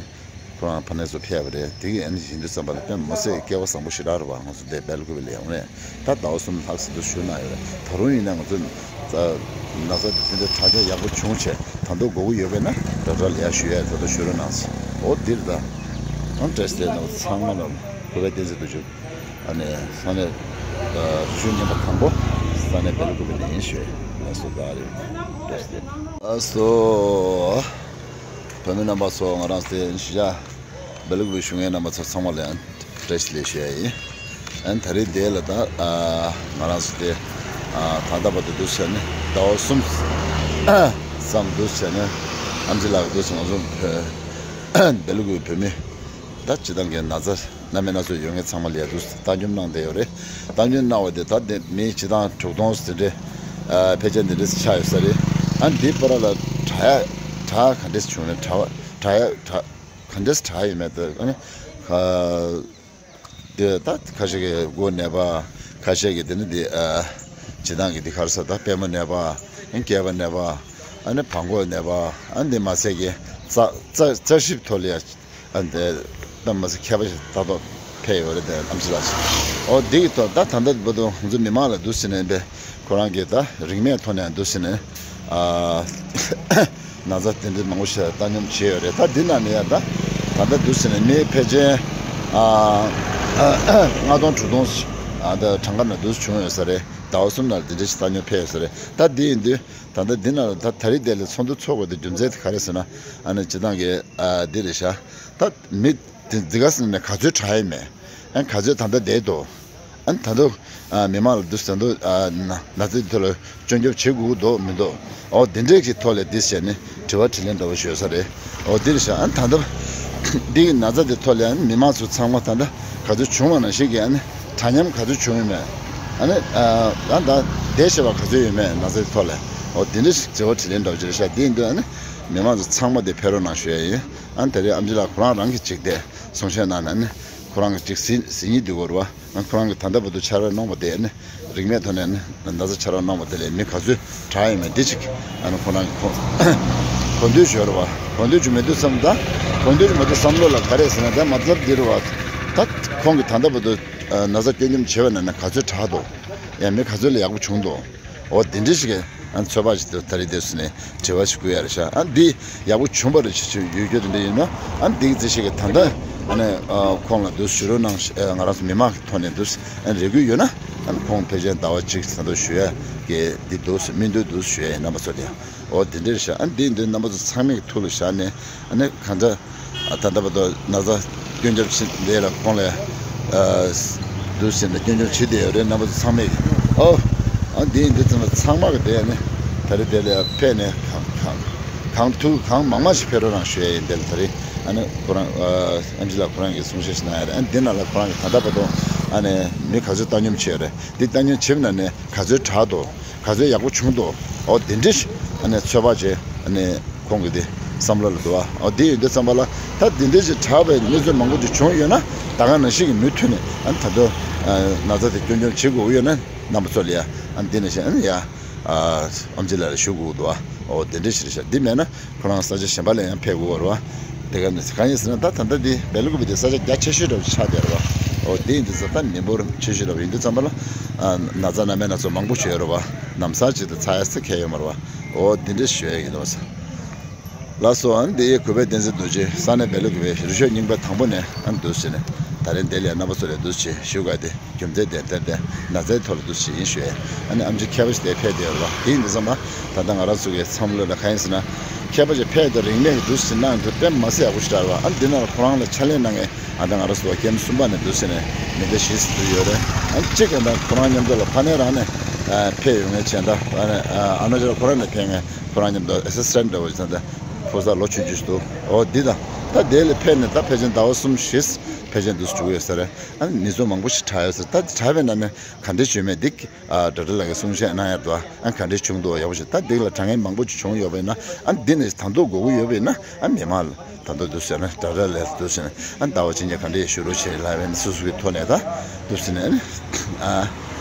ཁོ་རང་ཕ་ནས་ཚུར་ཕེབས་པ་རེད། དེ་གི་ཨ་ནི་ཡིན་དུས་ཙམ་པ་ལ་དཔེ་མི་སྲིད་སྐལ་བ་བཟང་པོ་ཞེ་དྲག་རེད་བ། ང་ཚོ་འདི་སྦེལ་ཀོབ་ལ་ཡོང་རེད། ད་ཟླ་བ་གསུམ་ལྷག་ཙམ་དུ་བཞུགས་གནང་ཡོད་རེད། ད་རུང་ཡིན་ན་ང་ཚོ་ན་ཚ་འདི་འདྲ་དྲག་སྐྱེད་ཡག་པོ་བྱུང་བྱས། ད་དུང་དགོས་མཁོ་ཡོད་པས་ན་ཌོག་ཊར་ལ་ཡར་ཞུ་ཡ། ད་དུང་ཞུ་རོགས་གནང་ཟེར། འོ་འདིར་ད་ཨང་བཀྲ་ཤིས་བདེ་ལེགས། ཚང་མ་ལ་གུས་པ་བསྟན་འཛིན་རྡོ་རྗེ། ཨ་ནི་ས་གནས་ཨ་རིག་གཞུང་རྙིང་པ་དང་པོ་ས་གནས་སྦེལ་ཀོབ་ནས་ཡིན་ཞུ་ཡ་ཡིན། ལགས་སོ། ད་ག་རེད། བཀྲ་ཤིས་བདེ་ལེགས། ལགས་སོ། བོད་མི་རྣམ་པ་ཚོ། ང་རང་ཚོ་དེ་གཞིས་ཆགས་སྦེལ་ཀོབ་བཞུགས་མཁན་རྣམ་པ་ཚོ་ཚང་མ་ལ་ཡང་བཀྲ་ཤིས་བདེ་ལེགས་ཞུ་ཡ་ཡིན། ཨ་ནི་ད་རེས་འདི་ལ་ད་ཨ་ང་རང་ཚོ་དེ་ཨ་ད་ལྟ་བར་དུ་འདུག་བྱས་ནས་ཟླ་བ་གསུམ་ཙམ་འདུག་བྱས་ནས་ཨེམ་ཆི་ལགས་འདུག་བྱས། ང་ཚོ་བོད་སྦེལ་ཀོབ་བོད་མི་ད་སྤྱིར་བཏང་གི་ན་ཚ་སྣ་མིན་སྣ་ཚོགས་ཡོད་མཁན་ཚང་མ་ལ་ཡ་འདུག་བཏང་སྙོམས་གནང་བསྡད་ཡོད་རེད། བཏང་སྙོམས་གནང་བ་དེ་ད་དེ་མི་སྤྱིར་བཏང་དྲུག་སྟོང་ཙམ་རེ་ཨ་ཕལ་ཆེར་འདི་འདྲ་ཆགས་ཡོད་ས་རེད། ཨ་འདི་བར་ལ་དྲག་ཡ་དྲག་ག་འདྲས་བྱུང་ནས་དྲག་པ་དྲག་ཡ་དྲག་ག་འདྲས་དྲག་ཡོད་མེད་དེ། ཨ་ནི་ག་དེ་ད་ཁ་ཤས་ཀྱི་མགོ་ནད་པ། ཁ་ཤས་ཀྱི་དེ་ནི་དེ་ཨ་སྤྱིར་བཏང་གི་དེ་ག་རེ་ཟེར། ད་པད་མོ་ནད་པ། ཨ་སྐེད་པ་ནད་པ། ཨ་ནི་བྲང་ཁོག་ནད་པ། ཨ་འདི་མ་ཟད་ཀྱི་རྩ་རྩ་རྩ་ཞིབ་ཐོག་ལ་ཡ། ཨ་འདི་ད་མ་ཟད་མཁས་པ་ཞིག་ད་ལྟ་ཕེབས་ཡོད་རེད། དེ་ཨེམ་ཆི་ལགས་ཤིག་འོ་འདི་གི་ཐོག་ད་ད་ལྟ་བར་དུ་ང་ཚོ་མི་མང་ལ་འདུག་ཟེར་ནས་པས་ཁོ་རང་གིས་ད་རིན་མེད་ཐོག་ནས་འདུག་ཟེར་ནས་ཨ་ན་ཚ་དེ་འདྲ་མང་པོ་ཞིག་བཏང་སྙོམས་བྱས་ཡོད་རེད། ད་འདི་ནང་ནས་ཡ་ད་ད་ལྟ་འདུག་ཟེར་ནས་མི་ཕལ་ཆེར་ཨ་ལྔ་སྟོང་དྲུག་སྟོང་ཞིག་ཨ་ད་གྲངས་ཀ་ནང་འདུག་བྱུང་ཡོད་ས་རེད། ཟླ་བ་གསུམ་ནང་ལ་འདི་འདྲ་ཞིག་བཏང་སྙོམས་ཕེབས་ཡོད་ས་རེད། ད་འདི་ཡིན་དུས་ད་ལྟ་འདི་ནང་ལ་ད་ད་རེས་དེ་ལ་ཚོགས་འདུ་ཚོགས་དགོས་དེ་རྒྱུ་མཚན་དེ་ག་རེ་ཟེར་ན། ཨ་ནི་སྤྱི་བཏང་གི་ཨ་འདི་རེད་ཤག་ད་མི་དེ་འཛི་ག་ཟེར་ནས་ག་ཚོད་དྲག་ཡིན་མེད། ཨ་ག་ཚོད་ད་ལྟ་བསྡད་འདུག་ཨ་ད་དུང་ཨ་མི་མང་ལ་འདུག་ད་དུང་ཨ་ན་ན་ཚ་དེ་ཐོག་ལ་སྐྱོན་སྐྱོབ་བྱེད་དགོས་ཀྱི་འདུག་མི་འདུག་འོ་དེ་འདྲས་ཀྱི་ཐོག་ལ་འདི་བྱས་ནས་དྲི་བ་དྲིས་ལན་འདྲ་བོ་ཞུ་ས་རེད། འོ་འདི་རེད་ཤག་ཨ་ད་ལྟ་འདི་གི་ན་ཚ་དེ་ཐོག་ལ་ཨ་ནི་མི་མང་ཚོ་ཚང་མ་ད་ལྟ་ག་ཚོད་བྱུང་བ་ནང་བཞིན་གྱི་ཨ་ནི་དྲ་མཉམ་ག་ཚོད་བྱུང་ཡོད་མེད། ཨ་ནི་ཨ་ད་ད་བསྡད་བྱས་པ་ག་ཚོད་ཡོད་མེད་ན་ཚ་དེ་ཐོག་ལ། འོ་དེ་འདྲས་ཞིག་དྲི་བ་དྲིས་ལན་འདྲ་བོ་ཅིག་རེད་ཤག་འདི་ཡིན་དུས་ཨ་ནི་མི་མང་ཚོ་ཚང་མ་དེ་ཕེབས་རོགས་གནང་ཞུ་ཡ་ཡིན། ཨ་ནི་དེ་རིང་ཨམ་ཆི་ལགས་ཁོ་རང་རང་གིས་ཅིག་དེ་གསུང་བཤད་གནང་ནས་ཨ་ནི་ཁོ་རང་གིས་ཅིག་ཟིན་ཟིན་ཡིག་འདི་དགོས་རེད་བ། ཨ་ཁོ་རང་གིས་ད་ལྟ་བར་དུ་ཕྱག་རོགས་གནང་བ་དེ་ཨ་ནི་རིན་མེད་ཐོག་ནས་ཨ་ནི་ན་ཚ་ཕྱག་རོགས་གནང་བ་དེ་ལས་མི་ག་ཚོད་དྲག་ཡོད་མེད་འདི་ཅིག་ཨ་ནི་ཁོ་རང་གིས་གོ་གོ་འདོད་ཞུ་རེད་བ། གོ་འདོད་ཞུ་མེད་དུས་བསམ་ད་གོ་འདོད་ཞུ་མེད་དུས་བསམ་བློ་ལ་ག་རེ་ཟེར་ན་ད་མ་ཚབ་འདི་རེད་བ། ད་ཁོང་གིས་ད་ལྟ་བར་དུ་ན་ཚ་སྐྱོན་སྐྱོབ་བྱས་པ་ན་ནི་ག་ཚོད་དྲག་འདུག་ཡང་མི་ག་ཚོད་ལ་ཡག་པོ་བྱུང་འདུག་འོ་དེ་འདྲ་ཞིག་གི་ཨ་ཚོད་དཔག་ཞིག་ཏུ་ད་རེས་དེ་སུ་ནས་དྲི་བ་ཞིག་བསྐུལ་ཡ་རེད་ཤག་ཨ་འདི་ཡག་པོ་བྱུང་བ་རེད་ཅེས་ཡོད་རྒྱུ་དེ་འདྲ་ཡིན་ན། ཨ་འདི་གི་རྩིས་ཞིག་གི་ད་ལྟ་ཨ་ནི་ཨ་ཁོང་ལ་འདུག་ཞུ་རོགས་གནང་ཨ་ང་རང་ཚོ་མི་མང་གི་ཐོག་ནས་འདུག་ཨ་རེ་སྐུལ་ཡོད་ན་ཨ་ཁོང་ཕལ་ཆེར་ཟླ་བ་གཅིག་ད་དུང་ཞུ་ཡ་གི་འདི་འདུག་སྨིན་འདུག་འདུག་ཞུ་ཡ་ཡིན་རྣམ་པ་ཚོ་ལ་ཡང་། འོ་དེ་འདྲ་རེད་ཤག་ཨ་འདི་འདི་རྣམ་པ་ཚོ་ཚང་མའི་ཐུགས་ལ་བཞག་ནས་ཨ་ནི་གང་འདྲ། ཨ་ད་ལྟ་བར་དུ་ན་ཚ་སྐྱོན་སྐྱོབ་བྱེད་བསྡད་ལ་ཁོང་ལ་ཨ་འདུག་ཟེར་ནས་སྐྱོན་སྐྱོབ་བྱེད་བསྡད་ཡོད་རེད་རྣམ་པ་ཚོ་ཚང་མས། ཨོ་ཨ་འདི་ཡིན་འདི་ཚང་མ་ཚང་མ་གི་དེ་ནི་ད་རེས་དེ་ལ་ཕེབས་ནས་གང་གང་གང་ཐུབ་གང་མང་མང་ཞིག་ཕེབས་རོགས་གནང་ཞུ་ཡ་ཡིན། དེ་ལ་ད་རེས་ཨ་ནི་ཁོ་རང་ཨ་ཨེམ་ཆི་ལགས་ཁོ་རང་གིས་གསུང་བཤད་ཞིག་གནང་ཡ་རེད། ཨ་འདི་ནང་ལ་ཁོ་རང་གིས་ད་ལྟ་བར་དུ་ཨ་ནི་མི་ག་ཚོད་བཏང་སྙོམས་བྱས་ཡོད་རེད། འདི་བཏང་སྙོམས་བྱས་པ་ན་ནི་ག་ཚོད་དྲག་འདུག་ག་ཚོད་ཡག་པོ་བྱུང་འདུག་འོ་དེ་འདྲ་ཞིག་ཨ་ནི་ཚོད་དཔག་བྱས་ཨ་ནི་ཁོང་གི་དེ་བསམ་བློ་ལ་འདུག་ཨ། འོ་དེ་ཡོད་དུས་ཙམ་པ་ལ་ད་དེ་འདྲ་ཞིག་དྲག་པའི་གནས་ཚུལ་མང་པོ་ཅིག་བྱུང་ཡོད་ན་ད་ག་ནང་བཞིན་གྱི་མུ་མཐུད་ནས་ཨ་ནི་ད་དུང་ཨ་ན་ཚ་དེ་སྐྱོན་སྐྱོབ་བྱེད་དགོས་ཡོད་ན་རྣམ་པ་ཚོ་ལ་ཡ་ཨ་ནི་དེ་ནང་བཞིན་ཨ་ནི་ཡ་ཨ་ཨེམ་ཆི་ལགས་ལ་ཞུ་དགོས་འདུག་ཨ། འོ་དེ་འདྲ་ཞིག་རེད་ཤག་འདི་མེད་ན་ཁོ་རང་ས་ཆ་གཞན་པ་ལ་ཡང་ཕེབས་དགོས་པ་རེད་བ། དེ་ག་ནས་གང་ཡིན་ཟེར་ན་ད་ད་ལྟ་འདི་སྦེལ་ཀོབ་དེ་ས་ཆ་རྒྱ་ཆེ་ཤོས་འདྲ་བོ་ཆགས་བསྡད་རེད་བ། འོ་དེ་ཡིན་དུས་ཙང་ད་མི་འབོར་ཆེ་ཤོས་འདྲ་བོ་ཡིན་དུས་ཙམ་པ་ལ་ཨ་ན་ཚ་ན་མེད་སྣ་ཚོགས་མང་པོ་ཞིག་ཡོད་རེད་བ། ལམ་སང་ཅིག་ཏུ་ཚ་ཡ་ཚ་གང་ཡང་ཡོད་མ་རེད་བ། འོ་དེ་འདྲ་ཞུ་ཡ་ཡིན་ལོ་ཟེར། ལགས་སོ། ཨ་ནི་དེ་ཡི་གུས་པའི་བསྟན་འཛིན་རྡོ་རྗེ་ས་གནས་སྦེལ་ཀོབ་གི་རི་ཆོས་རྙིང་པ་དང་པོ་ནས་ཨ་ནི་འདུག་ཟེར་ནས་ད་རིང་དེ་ལ་རྣམ་པ་ཚོ་ལ་འདུག་ཟེར་ཞུ་དགོས་ཏེ། རྒྱུ་མཚན་དེ་ལྟར་ཏེ་ན་ཚའི་ཐོག་ལ་འདུག་ཟེར་ཡིན་ཞུ་ཡས། ཨ་ནི་ཨེམ་ཆི་མཁས་པ་ཞིག་དེ་ཕེབས་བསྡད་ཡོད་རེད་བ། དེ་ཡིན་དུས་ཙམ་པ་ད་ལྟ་ང་རང་ཚོ་གི་བསམ་བློ་ལ་གང་ཡིན་ཟེར་ན། མཁས་པ་ཞིག་ཕེབས་ཏེ་རིན་མེད་ཀྱི་འདུག་ཟེར་གནང་འདུག་དཔེ་མ་སྲིད་ཡག་པོ་ཞིག་རེད་བ། ཨ་ནི་འདི་ནང་ལ་ཁོ་རང་ལ་ཕྱག་ལས་གནང་མཁན་ཨ་ད་ང་རང་ཚོ་ཀེམ་གསུམ་པ་ནས་འདུག་ཟེར་ནས་མི་སྡེ་བཞི་ཟེར་དུ་ཡོད་རེད། ཨ་ནི་གཅིག་ཨ་ད་ཁོ་རང་མཉམ་དུ་ལ་ཕ་ནས་རང་ནས་ཨ་ཕེབས་ཡོང་མཁན་བྱས་ད་ཨ་ནི་ཨ་ཨ་ན་ཅར་ཁོ་རང་ནས་ཕེབས་མཁན་ཁོ་རང་མཉམ་དུ་ཨེ་སི་སི་ཊེན་ཊི་འདྲ་བོ་ཞིག་ད་ད་ཕོ་གསར་ལོ་ཆུང་ཆུང་ཞིག་འདུག་འོ་འདི་དང་ད་དེ་ལ་ཕེབས་ནས་ད་ཕལ་ཆེར་ཟླ་བ་གསུམ་བཞི་ཕལ་ཆེར་འདུག་ཟེར་འགྲོ་གི་ཡོད་ས་རེད། ཨ་ནི་མི་ཚོགས་མང་པོ་ཞིག་དྲག་ཡོད་ཟེར། ད་དྲག་པའི་ནང་ནས་ག་འདྲས་བྱུང་མེད་འདི་ཨ་ཌོག་ཊར་ལགས་ཀྱིས་གསུང་བཤད་གནང་ཡ་འདུག་ཨ་ག་འདྲས་བྱུང་འདུག་ཡག་པོ་ཞིག་ད་འདི་ལ་དྲག་མཁན་མང་པོ་ཞིག་བྱུང་ཡོད་པ་ཡིན་ན་ཨ་འདི་ནས་ད་དུང་དགོས་ཀྱི་ཡོད་པ་ཡིན་ན་ཨ་མི་མང་ལ་ད་དུང་འདུག་ཟེར་ན་ཌོག་ཊར་ལགས་འདུག་ཟེར་ན་ཨ་ཟླ་བ་གཅིག་གཉིས་ག་འདྲས་ཞུ་རོགས་བྱེད་ལབ་པ་ཡིན་ན་སོ་སོ་གི་ཐོག་ནས་ད་འདུག་ཟེར་ན་ཨ་ནི་ཨ་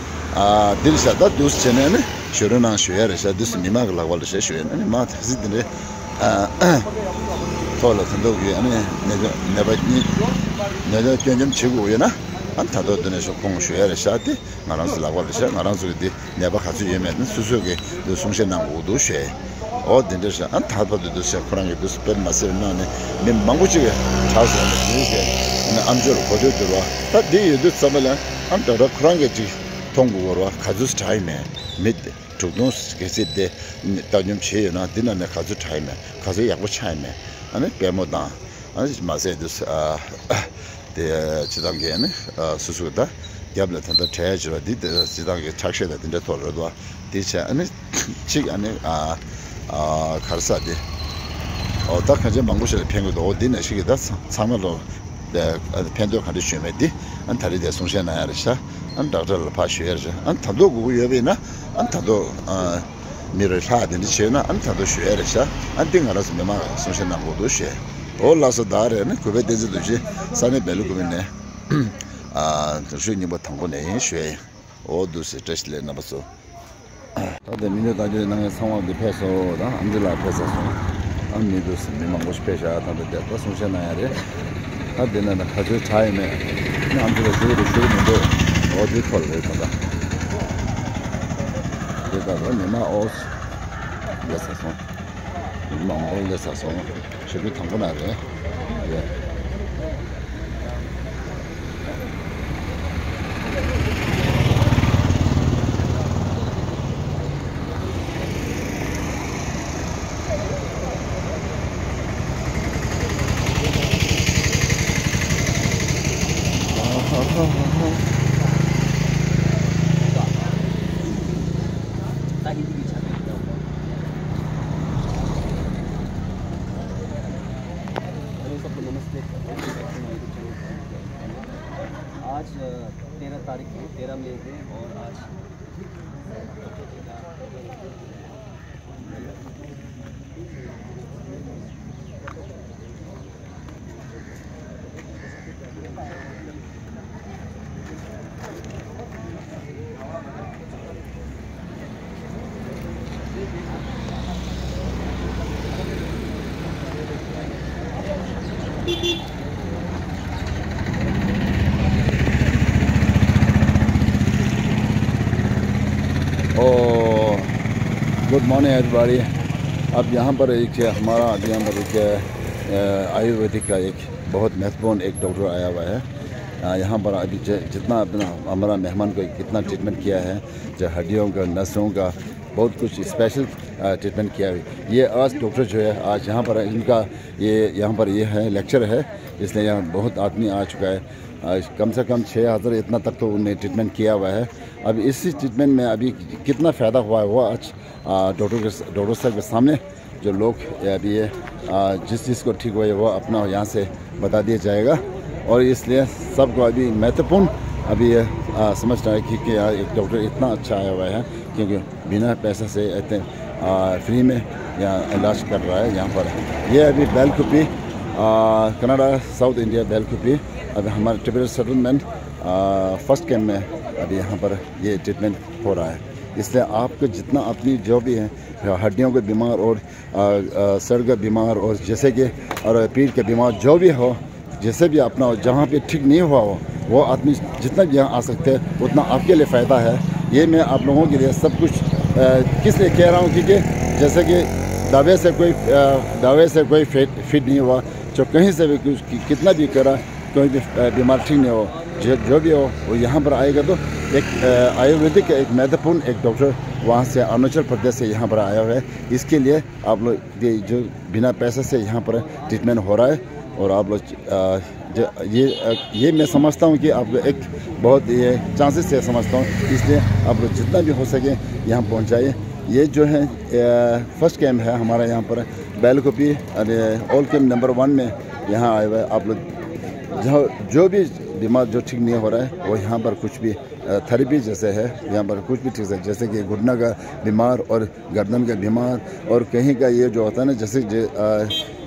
ཨ་འདིར་བཞག་ད་འདུག་ཟེར་ནས་ཨ་ནི་ཞུ་རོགས་གནང་ཞུ་ཡ་རེད་ཤག་འདུག་ཟེར་མི་མང་གི་ལག་པ་ལ་བཞག་ཞུ་ཡ་ཨ་ནི་མ་ད་གཟིགས་འདི་འདྲས་ཨ་ཐོག་ལ་ད་དུང་གི་ཨ་ནི་ནད་ནད་པ་གཉིས་ནད་པ་སྐྱོན་སྐྱོབ་བྱེད་དགོས་ཡོད་ན་ཨ་ནི་ད་དུང་འདི་ནས་ཞུ་ཁོང་ཞུ་ཡ་རེད་ཤག་དེ། ང་རང་ཚོ་ལག་པ་རེད་ཤག་ང་རང་ཚོ་གི་འདི་ནད་པ་ག་ཚོད་ཡོད་མེད་ནི་སོ་སོ་གི་འདི་གསུང་བཤད་གནང་དགོས་འདུག་ཞེས། འོ་འདི་འདྲ་ཞིག་ཨ་ད་བར་དུ་འདུག་ཟེར་ཁོ་རང་གི་འདུག་སེ་དཔེ་མ་སྲིད་པའི་ནང་ནས་མི་མང་པོ་ཅིག་གིས་དྲག་ཟེར་ནས་འདུག་ཟེར་ཨ་ཨམ་ཅོག་ལ་གོ་ཐོས་འདུག་ར། ད་འདི་ཡོད་དུས་ཙམ་པ་ལ་ཨ་ཌོག་ཊར་ཁོ་རང་གིས་ཅིག་མཐོང་དགོས་ར། ག་ཚོད་དྲག་ཡིན་མེད་མི་དྲུག་སྟོང་གལ་སྲིད་དེ་བཏང་སྙོམས་བྱས་ཡོད་ན་འདི་ནང་ནས་ག་ཚོད་དྲག་ཡིན་མེད་ག་ཚོད་ཡག་པོ་ཆགས་ཡིན་མེད་ཨ་ནི་དཔལ་མོ་དང་ཨ་ནི་མ་ཟད་འདུག་ཨ། དེ་སྤྱི་བཏང་གི་ནི་ཨ་སོ་སོ་ད་རྒྱབ་ལ་ད་ལྟ་བྲལ་བྱས་པ་འདི་དེ་སྤྱི་བཏང་གི་ཁྲག་ཤེད་དང་དེ་འདྲ་ཐོག་རེད་དོ། དེ་བྱས་ཨ་ནི་གཅིག་ཨ་ནི་ཨ་ཨ་ག་རེ་ཟེར་དེ་ཨོ་ད་གང་ཅི་མང་པོ་ཞིག་ལ་ཕན་གི་འདུག་འོ་འདི་ནང་བཞིན་གི་ད་ཚང་མ་ལོ་ཕན་ཐོགས་ག་འདྲ་བྱུང་མེད་འདི་ཨ་ད་རེས་དེ་གསུང་བཤད་གནང་ཡ་རེད་ཤག་ཨ་ཌོག་ཊར་ལ་ཕར་ཞུ་ཡ་རེད་ཤག་ཨ་ད་དུང་དགོས་ཀྱི་ཡོད་པ་ཡིན་ན་ཨ་ད་དུང་ཨ། མི་རེ་ལྷག་དེ་འདྲ་བྱས་ན་ཨ་ནི་ད་དུང་ཞུ་ཡ་རེད་ཤག་ཨ་འདི་ང་རང་ཚོ་མི་མང་གསུང་བཤད་གནང་དགོས་འདུག་ཞེས། འོ་ལགས་སོ་ད་རེད་ནི་གུས་པའི་བསྟན་འཛིན་རྡོ་རྗེ་ས་གནས་སྦེལ་ཀོབ་ནས་ཨ་རི་ཆོས་རྙིང་པ་དང་པོ་ནས་ཡིན་ཞུ་ཡ་ཡིན། འོ་འདུག་སེ་བཀྲ་ཤིས་བདེ་ལེགས་རྣམ་པ་ཚོ། ད་ལྟ་མི་ཉོ་བཏང་རྒྱུ་གནང་མཁན་ཚང་མ་འདི་ཕེབས་སོང་། ད་ཨ་མདོ་ལ་ཕེབས་ཚར་སོང་། ཨ་མི་འདུག་སེ་མི་མང་པོ་ཞིག་ཕེབས་ཤག་ད་ལྟ་དེ་ད་གསུང་བཤད་གནང་ཡ་རེད། ད་དེ་ན་ད་ག་ཚོད་དྲག་ཡོད་མེད། ཨ་མདོ་ལ་ཞུ་རེད་ཞུ་གི་མི་འདུག་འོ་དེ་ཐོག་ལ་རེད་ད་ལྟ། དེ་ད་ལྟ་མི་མང་ཨོ་སླེབས་ཚར་སོང་། མི་མང་ཨོ་སླེབས་ཚར་སོང་། ཞེ་པོ་དང་པོ་ན་རེད། ཡ། हेलो सबको नमस्ते। आज तेरह तारीख है, तेरह मई है और आज Oh, good morning everybody. अब यहाँ पर एक हमारा, अब यहाँ पर एक, अ, आयुर्वेदिक का एक बहुत महत्वपूर्ण एक डॉक्टर आया हुआ है। अ, यहाँ पर अभी ज-, जितना अपना हमारा मेहमान को कितना ट्रीटमेंट किया है, जो हड्डियों का, नसों का, बहुत कुछ स्पेशल, अ, ट्रीटमेंट किया है। ये आज डॉक्टर जो है, आज यहाँ पर इनका, ये यहाँ पर ये है, लेक्चर है, इसलिए यहाँ बहुत आदमी आ चुका है। अ, कम से कम छः हज़ार इतना तक तो उनने ट्रीटमेंट किया हुआ है। अब इसी ट्रीटमेंट में अभी कितना फ़ायदा हुआ है, वो आज, अ, डॉक्टर के, डॉक्टर साहब के सामने जो लोग, अ, अभी ये, अ, जिस चीज़ को ठीक हुआ है, वो अपना यहाँ से बता दिया जाएगा। और इसलिए सबको अभी महत्वपूर्ण अभी ये, अ, समझना है कि, कि यहाँ एक डॉक्टर इतना अच्छा आया हुआ है, क्योंकि बिना पैसा से इतने, अ, फ्री में यहाँ इलाज कर रहा है यहाँ पर। ये अभी बेलकुपी, अ, कनाडा, साउथ इंडिया बेलकुपी, अभी हमारे टिबेट सेटलमेंट, अ, फर्स्ट कैंप में अभी यहाँ पर ये ट्रीटमेंट हो रहा है। इसलिए आपको जितना अपनी जो भी है, हड्डियों के बीमार और, अ, अ, सर का बीमार और जैसे कि, और पीठ के बीमार जो भी हो, जैसे भी अपना जहाँ पे ठीक नहीं हुआ हो, वो आदमी जितना भी यहाँ आ सकते हैं, उतना आपके लिए फ़ायदा है। ये मैं आप लोगों के लिए सब कुछ, अ, किस लिए कह रहा हूँ, क्योंकि जैसे कि दवाई से कोई, अ, दवाई से कोई फिट, फिट नहीं हुआ, जो कहीं से भी कुछ कि-, कितना भी करा, कोई भी, अ, बीमार ठीक नहीं हो, जो, जो भी हो, वो यहाँ पर आएगा तो एक, अ, आयुर्वेदिक का एक महत्वपूर्ण एक डॉक्टर वहाँ से अरुणाचल प्रदेश से यहाँ पर आया हुआ है। इसके लिए आप लोग ये जो बिना पैसे से यहाँ पर ट्रीटमेंट हो रहा है और आप लोग, अ, जो, ये, अ, ये मैं समझता हूँ कि आप लोग एक बहुत ये चांसेस है समझता हूँ, इसलिए आप लोग जितना भी हो सके यहाँ पहुँचाइए। ये जो है, अ, फर्स्ट कैंप है हमारा यहाँ पर बेलकुपी, अरे, ऑल कैंप नंबर वन में यहाँ आए हुए हैं आप लोग। जो, जो भी बीमार जो ठीक नहीं हो रहा है, वो यहाँ पर कुछ भी, अ, थेरेपी जैसे है, यहाँ पर कुछ भी ठीक है, जैसे कि घुटना का बीमार और गर्दन का बीमार और कहीं का ये जो होता है ना, जैसे जे-, अ,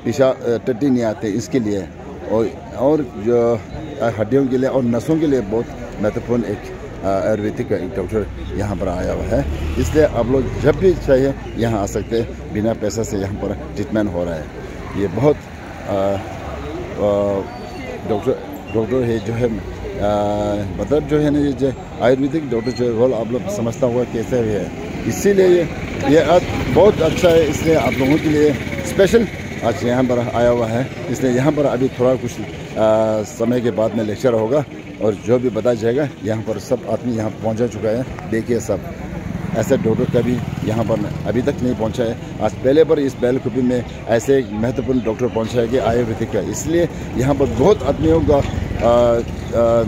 पेशा-, अ, टट्टी नहीं आते, इसके लिए और, और जो, अ, हड्डियों के लिए और नसों के लिए बहुत महत्वपूर्ण एक, अ, आयुर्वेदिक का एक डॉक्टर यहाँ पर आया हुआ है। इसलिए आप लोग जब भी चाहिए यहाँ आ सकते हैं, बिना पैसा से यहाँ पर ट्रीटमेंट हो रहा है। ये बहुत, अ, अ, डॉक्टर, डॉक्टर है जो है, अ, मतलब जो है ना, ये जो आयुर्वेदिक डॉक्टर जो है, वो आप लोग समझता होगा कैसे है। इसीलिए ये, ये आज बहुत अच्छा है, इसलिए आप लोगों के लिए स्पेशल आज यहाँ पर आया हुआ है। इसलिए यहाँ पर अभी थोड़ा कुछ, अ, समय के बाद में लेक्चर होगा और जो भी बताया जाएगा, यहाँ पर सब आदमी यहाँ पहुँचा चुका है। देखिए सब, ऐसे डॉक्टर कभी यहाँ पर अभी तक नहीं पहुँचा है। आज पहले बार इस बेलकुपी में ऐसे एक महत्वपूर्ण डॉक्टर पहुँचा है कि आयुर्वेदिक का, इसलिए यहाँ पर बहुत आदमियों का, अ, अ,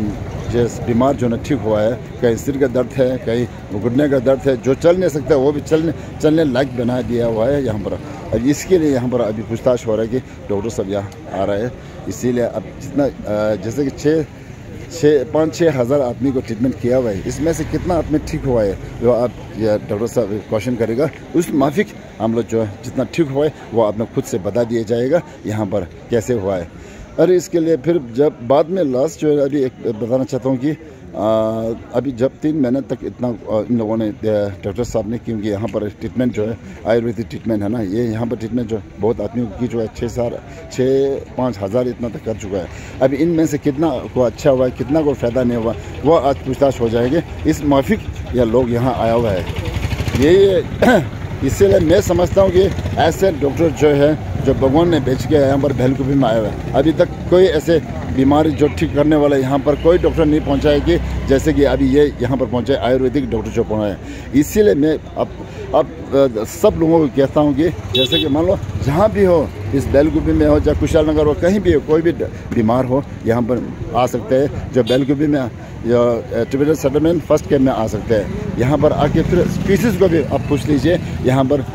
जो बीमार जो ना ठीक हुआ है, कहीं सिर का दर्द है, कहीं घुटने का दर्द है, जो चल नहीं सकता वो भी चलने, चलने लायक बना दिया हुआ है यहाँ पर। अब इसके लिए यहाँ पर अभी पूछताछ हो रहा है कि डॉक्टर साहब यहाँ आ रहा है, इसीलिए अब जितना, अ, जैसे कि छः, छः, पाँच छः हज़ार आदमी को ट्रीटमेंट किया हुआ है, इसमें से कितना आदमी ठीक हुआ है, वो आप, ये डॉक्टर साहब क्वेश्चन करेगा, उस माफिक हम लोग जो है जितना ठीक हुआ है वो आपने खुद से बता दिया जाएगा यहाँ पर कैसे हुआ है। अरे इसके लिए फिर जब बाद में लास्ट जो है अभी एक बताना चाहता हूँ कि, आ, अभी जब तीन महीने तक इतना, आ, इन लोगों ने, आ, डॉक्टर साहब ने, क्योंकि यहाँ पर ट्रीटमेंट जो है आयुर्वेदिक ट्रीटमेंट है ना, ये यहाँ पर ट्रीटमेंट जो बहुत आदमियों की जो है छः साल, छः पाँच हज़ार इतना तक कर चुका है। अभी इनमें से कितना को अच्छा हुआ है, कितना को फ़ायदा नहीं हुआ, वो आज पूछताछ हो जाएगी। इस माफिक यह लोग यहाँ आया हुआ है। ये, ये इसीलिए मैं समझता हूँ कि ऐसे डॉक्टर जो है, जो भगवान ने भेज के यहाँ पर बैलकुपी में आया हुआ है। अभी तक कोई ऐसे बीमारी जो ठीक करने वाला यहाँ पर कोई डॉक्टर नहीं पहुँचा है कि जैसे कि अभी ये यहाँ पर पहुँचा है, आयुर्वेदिक डॉक्टर जो पहुँचा है। इसीलिए मैं अब, अब, अ, सब लोगों को कहता हूँ कि जैसे कि मान लो जहाँ भी हो, इस बैलकुपी में हो, चाहे कुशाल नगर हो, कहीं भी हो, कोई भी ड-, बीमार हो, यहाँ पर आ सकते हैं। जो बैलकुपी में, या, अ, टिबेटन सेटलमेंट फर्स्ट कैंप में आ सकते हैं। यहाँ पर आके फिर स्पीसीज को भी आप पूछ लीजिए, यहाँ पर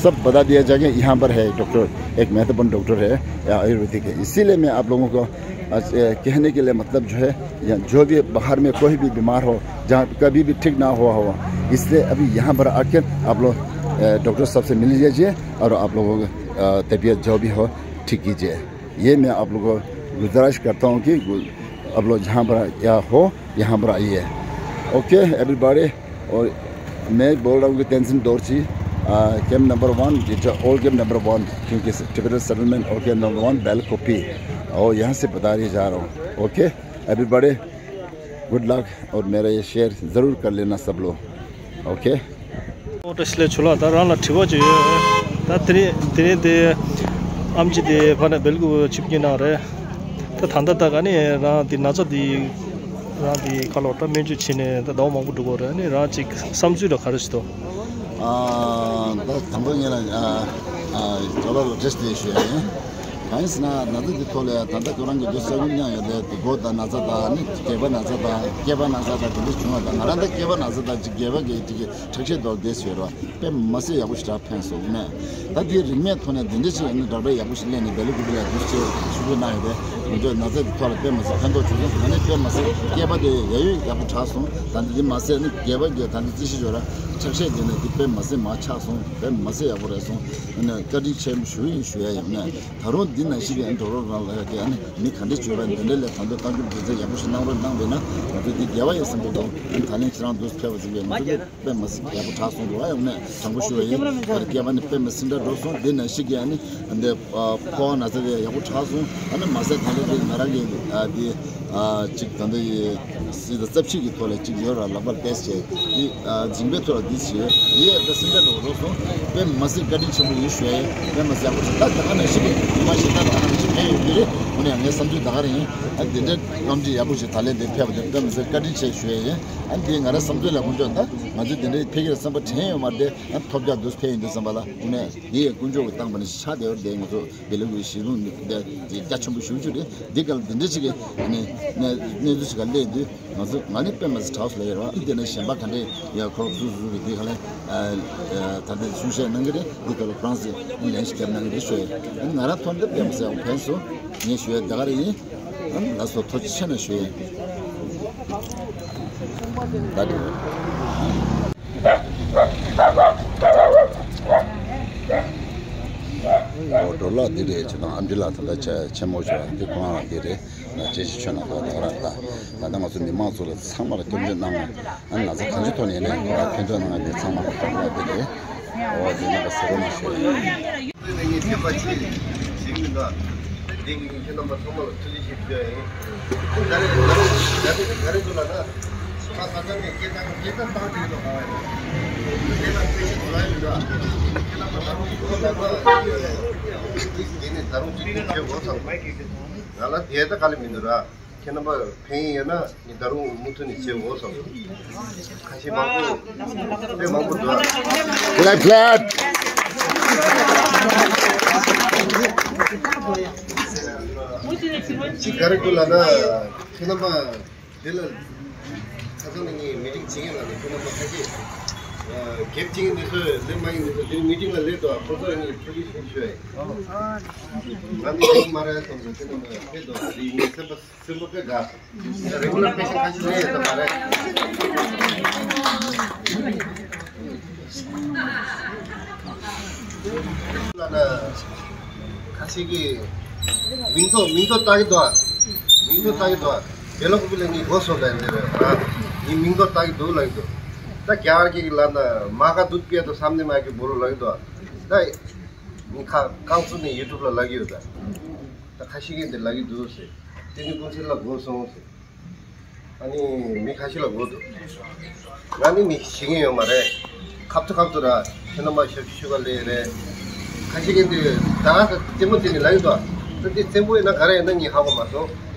सब बता दिया जाएगा। यहाँ पर है डॉक्टर, एक महत्वपूर्ण डॉक्टर है, या आयुर्वेदिक है। इसीलिए मैं आप लोगों को, अ, कहने के लिए मतलब जो है, या जो भी बाहर में कोई भी बीमार हो, जहाँ कभी भी ठीक ना हुआ हो, इसलिए अभी यहाँ पर आकर आप लोग, अ, डॉक्टर साहब से मिल लीजिए और आप लोगों को, अ, तबीयत जो भी हो ठीक कीजिए। ये मैं आप लोगों को गुजारिश करता हूँ कि गु-, आप लोग जहाँ पर या हो, यहाँ पर आइए। Okay everybody. और मैं बोल रहा हूँ कि तेंजिन दोरची, आ, कैंप नंबर वन, ये जो ओल्ड कैंप नंबर वन, क्योंकि Tibetan settlement old camp number one, बैलकोपी, और यहाँ से बता रही जा रहा हूँ। Okay everybody, good luck. और मेरा ये शेयर ज़रूर कर लेना सब लोग। ओके। ཨོ་བཀྲ་ཤིས་བདེ་ལེགས་ཆོས་ལགས། ད་རང་ལ་དྲི་བ་ཅིག་ཡོད། ད་དེ་རིང་དེ་རིང་དེ་ཨམ་ཆི་དེ་ཕ་ནས་སྦེལ་ཀོབ་ཆིབས་བསྒྱུར་གནང་རེད། ད་ད་ལྟ་ད་ག་ནས་རང་དེ་ན་ཚ་དེ་རང་དེ་ཁ་ལོ་ད་སྨན་བཅོས་བྱས་ནས་ད་ཟླ་བ་མང་པོ་འགྲོ་གི་རེད། ཨ་ནི་རང་ཅིག་བསམ་ཚུལ་ལ་ག་རེ་ཞིག་འདུག་ཨ། ད་དང་པོ་ངས་ལ་ཨ་ཨ་ཇོ་ལགས་ལ་བཀྲ་ཤིས་བདེ་ལེགས་ཞུ་ཡ་ཡིན། གང་ཡིན་ཟེར་ན་ན་ཚ་འདི་ཐོག་ལ་ཡ་ད་ལྟ་ཁོ་རང་གི་འདི་ས་ཁུལ་མཉམ་ཡོད་དེ་མགོ་དང་ན་ཚ་དང་ནི་སྐེད་པ་ན་ཚ་དང་སྐེད་པ་ན་ཚ་དང་དེ་འདྲ་བྱུང་བ་དང་ང་རང་ད་སྐེད་པ་ན་ཚ་དང་ཅིག་སྐེད་པ་གི་ཅིག་གི་ཁྲག་ཤེད་མདོར་བསྡུས་ཟེར་བ་དཔེ་མ་སྲིད་ཡག་པོ་ཞེ་དྲག་ཕན་སོང་ནས། ད་དེའི་རིན་མེད་ཐོག་ནས་འདི་འདྲ་ཞིག་ཨ་ནི་ཌོག་ཊར་ཡག་པོ་ཞིག་སླེབས་ནས་སྦེལ་ཀོབ་ལ་འདུག་ཅེས་ཞུ་གི་གནང་ཡོད་དེ་ང་ཚོས་ན་ཚ་འདི་ཐོག་ལ་དཔེ་མ་སྲིད་ཕན་ཐོགས་བྱུང་སོང་། ང་ནི་དཔེ་མ་སྲིད་སྐེད་པ་དེ་ཡ་ཡོད་ཡག་པོ་དྲག་སོང་། ད་འདི་འདི་མ་ཟད་ནི་སྐེད་པ་གི་ད་འདི་རྩི་ཤི་འཇོག་ར་ཁྲག་ཤེད་དེ་ནས་འདི་དཔེ་མ་སྲིད་མར་ཆག་སོང་། དཔེ་མ་སྲིད་ཡག་པོ་རེད་སོང་། ཨ་ནི་བཀའ་དྲིན་ཆེན་པོ་ཞུ་ཡིན་ཞུ་ཡ་ཡིན་ནས། ད་རུང་འདི་ནང་བཞིན་གྱི་ཨ་ནི་ཌོག་ཊར་རང་ལ་ཡ་གི་ཨ་ནི་མི་ག་འདྲས་བྱོས་པ་འདི་འདྲས་ལས་ད་འདོད་བཏང་རྒྱུ་འདི་ཚོ་ཡག་པོ་ཞིག་གནང་རོགས་གནང་བས་ན་ང་ཚོ་འདི་དགེ་བ་ཡིན་བསམ་གྱི་འདུག་ཨ་ནི་ད་ལན་ཁྱེད་རང་འདུག་ཕེབས་པ་ཟིན་པས་ང་ཚོ་དཔེ་མ་སྲིད་ཡག་པོ་དྲག་སོང་འགྲོ་བ་ཡང་ནས་དྲང་པོ་ཞུ་བ་ཡིན། ད་རེས་སྐྱེས་པ་ནི་དཔེ་མ་སྲིད་འདྲ་འགྲོ་སོང་། འདི་ནང་བཞིན་གྱི་ཨ་ནི་འདི་ཕོ་བ་ན་ཚ་དེ་ཡག་པོ་དྲག་སོང་། ཨ་ནི་མ་ཟད་ད་ལན་འདི་ང་རང་གི་ཨ་འདི་ཨ་གཅིག་ད་འདི་སྲིད་ད་རྩ་ཕྱི་གི་ཐོག་ལ་གཅིག་ཡོད་ར་ལག་པར་ཏེས་བྱས་འདི་ཨ་འཇིང་པའི་ཐོག་ལ་འདི་བྱས་ཡིས་ད་སྲིད་འདྲ་འགྲོ་འགྲོ་སོང་། དཔེ་མ་སྲིད་བཀའ་དྲིན་ཆེན་པོ་ཡིན་ཞུ་ཡ་ཡིན། དཔེ་མ་སྲིད་ཡག་པོ་ཞིག་ད་ད་ག་ནང་བཞིན་གྱི་ཉི་མ་ཞིག་ད་ད་ག་ནང་བཞིན་ཕན་ཡོད་ཀྱི་རེད། འོ་ན་ཡང་ངའི་བསམ་ཚུལ་ད་ག་རེ་ཡིན། ཨ་འདི་འདྲའི་བསམ་ཚུལ་ཡག་པོ་ཞིག་ད་ལན་འདིར་ཕེབས་པ་དེ་དཔེ་མི་སྲིད་བཀའ་དྲིན་ཆེ་ཞུ་ཡས་ཡིན། ཨ་འདི་ང་རའི་བསམ་ཚུལ་ལ་དཀོན་མཆོག་ད་ང་ཚོས་འདི་འདྲའི་ཕ་གིར་བསམ་པ་དྲན་ཡོད་མ་རེད་དེ། ཨ་ཐོབ་རྒྱག་འདུག་ཕན་ཡོན་འདུག་བསམ་པ་ལ་དངོས་གནས་འདི་ཡས་དཀོན་མཆོག་གིས་བཏང་པ་ནི་ཤ་དེ་བར་དེ་ང་ཚོ་བེ་ལུ་གུའི་གཞིས་ལུང་འདི་རྒྱ་ཆེན་པོ་ཞུ་རྒྱུ་རེད། འདི་ག་ལ་འདི་འདྲ་ཞིག་གི་ཨ་ནི་གནས་གནས་ཚུལ་ཞིག་ག་སླེབས་དུས་ང་ཚོ་ང་ནི་དཔེ་མ་སྲིད་དྲག་སོང་ལ་ཡོད་རེད། ཨ་འདི་ནས་གཞན་པ་ག་འདྲས་ཡ་ཁོ་རང་སུ་སུ་གི་འདི་ག་ལ་ད་ལྟ་གསུང་བཤད་གནང་གི་རེད། འདི་ག་ལ་ཁོ་རང་ཚོས་ལན་ཞིག་བརྒྱབ་གནང་གི་རེད་ཞུ་ཡས། ཨ་ནི་ང་རང་ཐོག་འདི་དཔེ་མ་སྲིད་ཡག་ཕན་སོང་། ངས་ཞུ་ཡ་ད་ག་རེ་ཡིན། ལགས་སོ། ཐུགས་རྗེ་ཆེ་གནང་ཞུ་ཡ་ཡིན། ད་དེ་རེད། ཨོ་འགྲོ་ལགས་འདི་རེད། ཁྱེད་དང་ཨ་འདྲི་ལགས་ད་ལྟ་ཆེ་ཆེན་མོ་ཞུ་ཡ་འདི་ཁོང་རང་འདི་རེད། ང་ཅེ་ཅི་ཆོས་ནང་ལོག་ད་ག་ར་ད་ད་ལྟ་ང་ཚོ་མི་མང་ཚོ་ལ་ཚང་མ་ལ་སྐྱོན་བརྗོད་གནང་ང་ན་ཚ་གང་ཅི་ཐོག་ནས་ཡིན་ནའི་ཁོ་རང་ཕན་ཐོགས་གནང་ང་འདི་ཚང་མ་ལ་ཁོང་རང་འདི་རེད། ཨོ་འདི་ནང་ག་ཟེར་རོ་མ་ཞུ་ཡ་ཡིན། ངས་སེམས་པ་ཆེ་ཞིག་མི་འདུག་འདི་གི་ཁྱེད་རྣམ་པ་ཚང་མ་ལ་ཐུགས་རྗེ་ཆེ་ཞུ་ཡ་ཡིན། ད་རེས་ད་རེས་ད་རེས་ད་རེས་ཚོ་ལ་ན་ཕ་ས་ས་ནས་སྐད་གྲགས་སྐད་གྲགས་བཏང་དུས་ལ་གོ་བ་ཡིན། སྐད་གྲགས་དཔེ་ཞིག་གོ་ལ་ཡིན་འདུག་ཁྱེད་རྣམ་པ་ད་རུང་ཁྱེད་རྣམ་པ་ད་རུང་ཅིག་ཅིག་ཅིག་ཅིག་ཅིག་ཅིག་ང་ལ་དེ་ད་ག་ལ་མི་འདུག་ར། ཁྱེད་རྣམ་པ་ཕན་ཡོད་ན་ངས་ད་རུང་མུ་མཐུད་ནས་བྱེད་འོ་བསམ། ཁ་ཤས་མང་པོ་དཔེ་མང་པོ་འདུག Clap, clap. ཅིག་ག་རེ་འདུག་ལབ་ན་ཁྱེད་རྣམ་པ་དེ་ལ་ཁ་སང་ནས་ངས་མི་ཊིང་བྱེད་མཁན་ལ་ནས་ཁྱེད་རྣམ་པ་ཁ་ཤས་གེབ་བྱེད་མཁན་དེ་ཚོས་ལེན་མ་ཡིན་དེ་ཚོ་དེ་མི་ཊིང་ལ་སླེབས་འདུག་ཁོ་ཚོ་ངས་ཐུགས་རྗེ་ཆེ་ཞུ་ཡ་ཡིན། ང་མི་ཊིང་མ་རེད་བསམ་སོང་། ཁྱེད་རྣམ་པ་ཕེབས་འདུག་དེ་ངས་སེམས་པ་སེམས་པ་དཔེ་དགའ། རེ་གུ་ལར་པེ་ཤན་ཁ་ཤས་ལས་ཡོད་ད་མ་རེད། ལ་ན་ཁ་ཤས་ཀྱིས་མིང་ཐོ་མིང་ཐོ་ལྟ་གི་འདུག་མིང་ཐོ་ལྟ་གི་འདུག་བེ་ལོ་ཀུ་པི་ལ་ངའི་སྒོ་སོ་ལ་འདི་རེད་ཨ། ངའི་མིང་ཐོ་ལྟ་གི་འདུག་ལབ་ཀྱི་འདུག་ད་རྒྱ་གར་གྱི་ལ་ན་མ་ག་དུད་པེ་དོ་སམ་ནི་མ་གི་བོ་ལོ་ལབ་ཀྱི་འདུག་ད་ངའི་ཁ་རྐང་ཚུགས་ནས་ཡུ་ཊུབ་ལ་ལབ་ཀྱི་ཡོད་ད། ད་ཁ་ཤས་ཀྱིས་འདི་ལབ་ཀྱི་འདུག་ཟེར། དེ་ནི་ཀུན་གསལ་ལ་སྒོ་སོང་ཟེར། ཨ་ནི་མི་ཁ་ཤས་ལ་གོ་འདུག་ང་ནི་མི་ཤེས་ཀྱི་ཡོད་མ་རེད། ཁབ་ཏུ་ཁབ་ཏུ་ར་ཁྱེད་རྣམ་པ་ཞབས་ཞུ་ཞུ་ག་ལས་རེད། ཁ་ཤས་ཀྱིས་འདི་ད་ག་ས་རྩེད་མོ་རྩེ་ནི་ལབ་ཡོད་དོ། ད་འདི་རྩེད་མོ་ཡིན་ན་ག་རེ་ཡིན་ན་ངས་ཧ་གོ་མ་སོང་།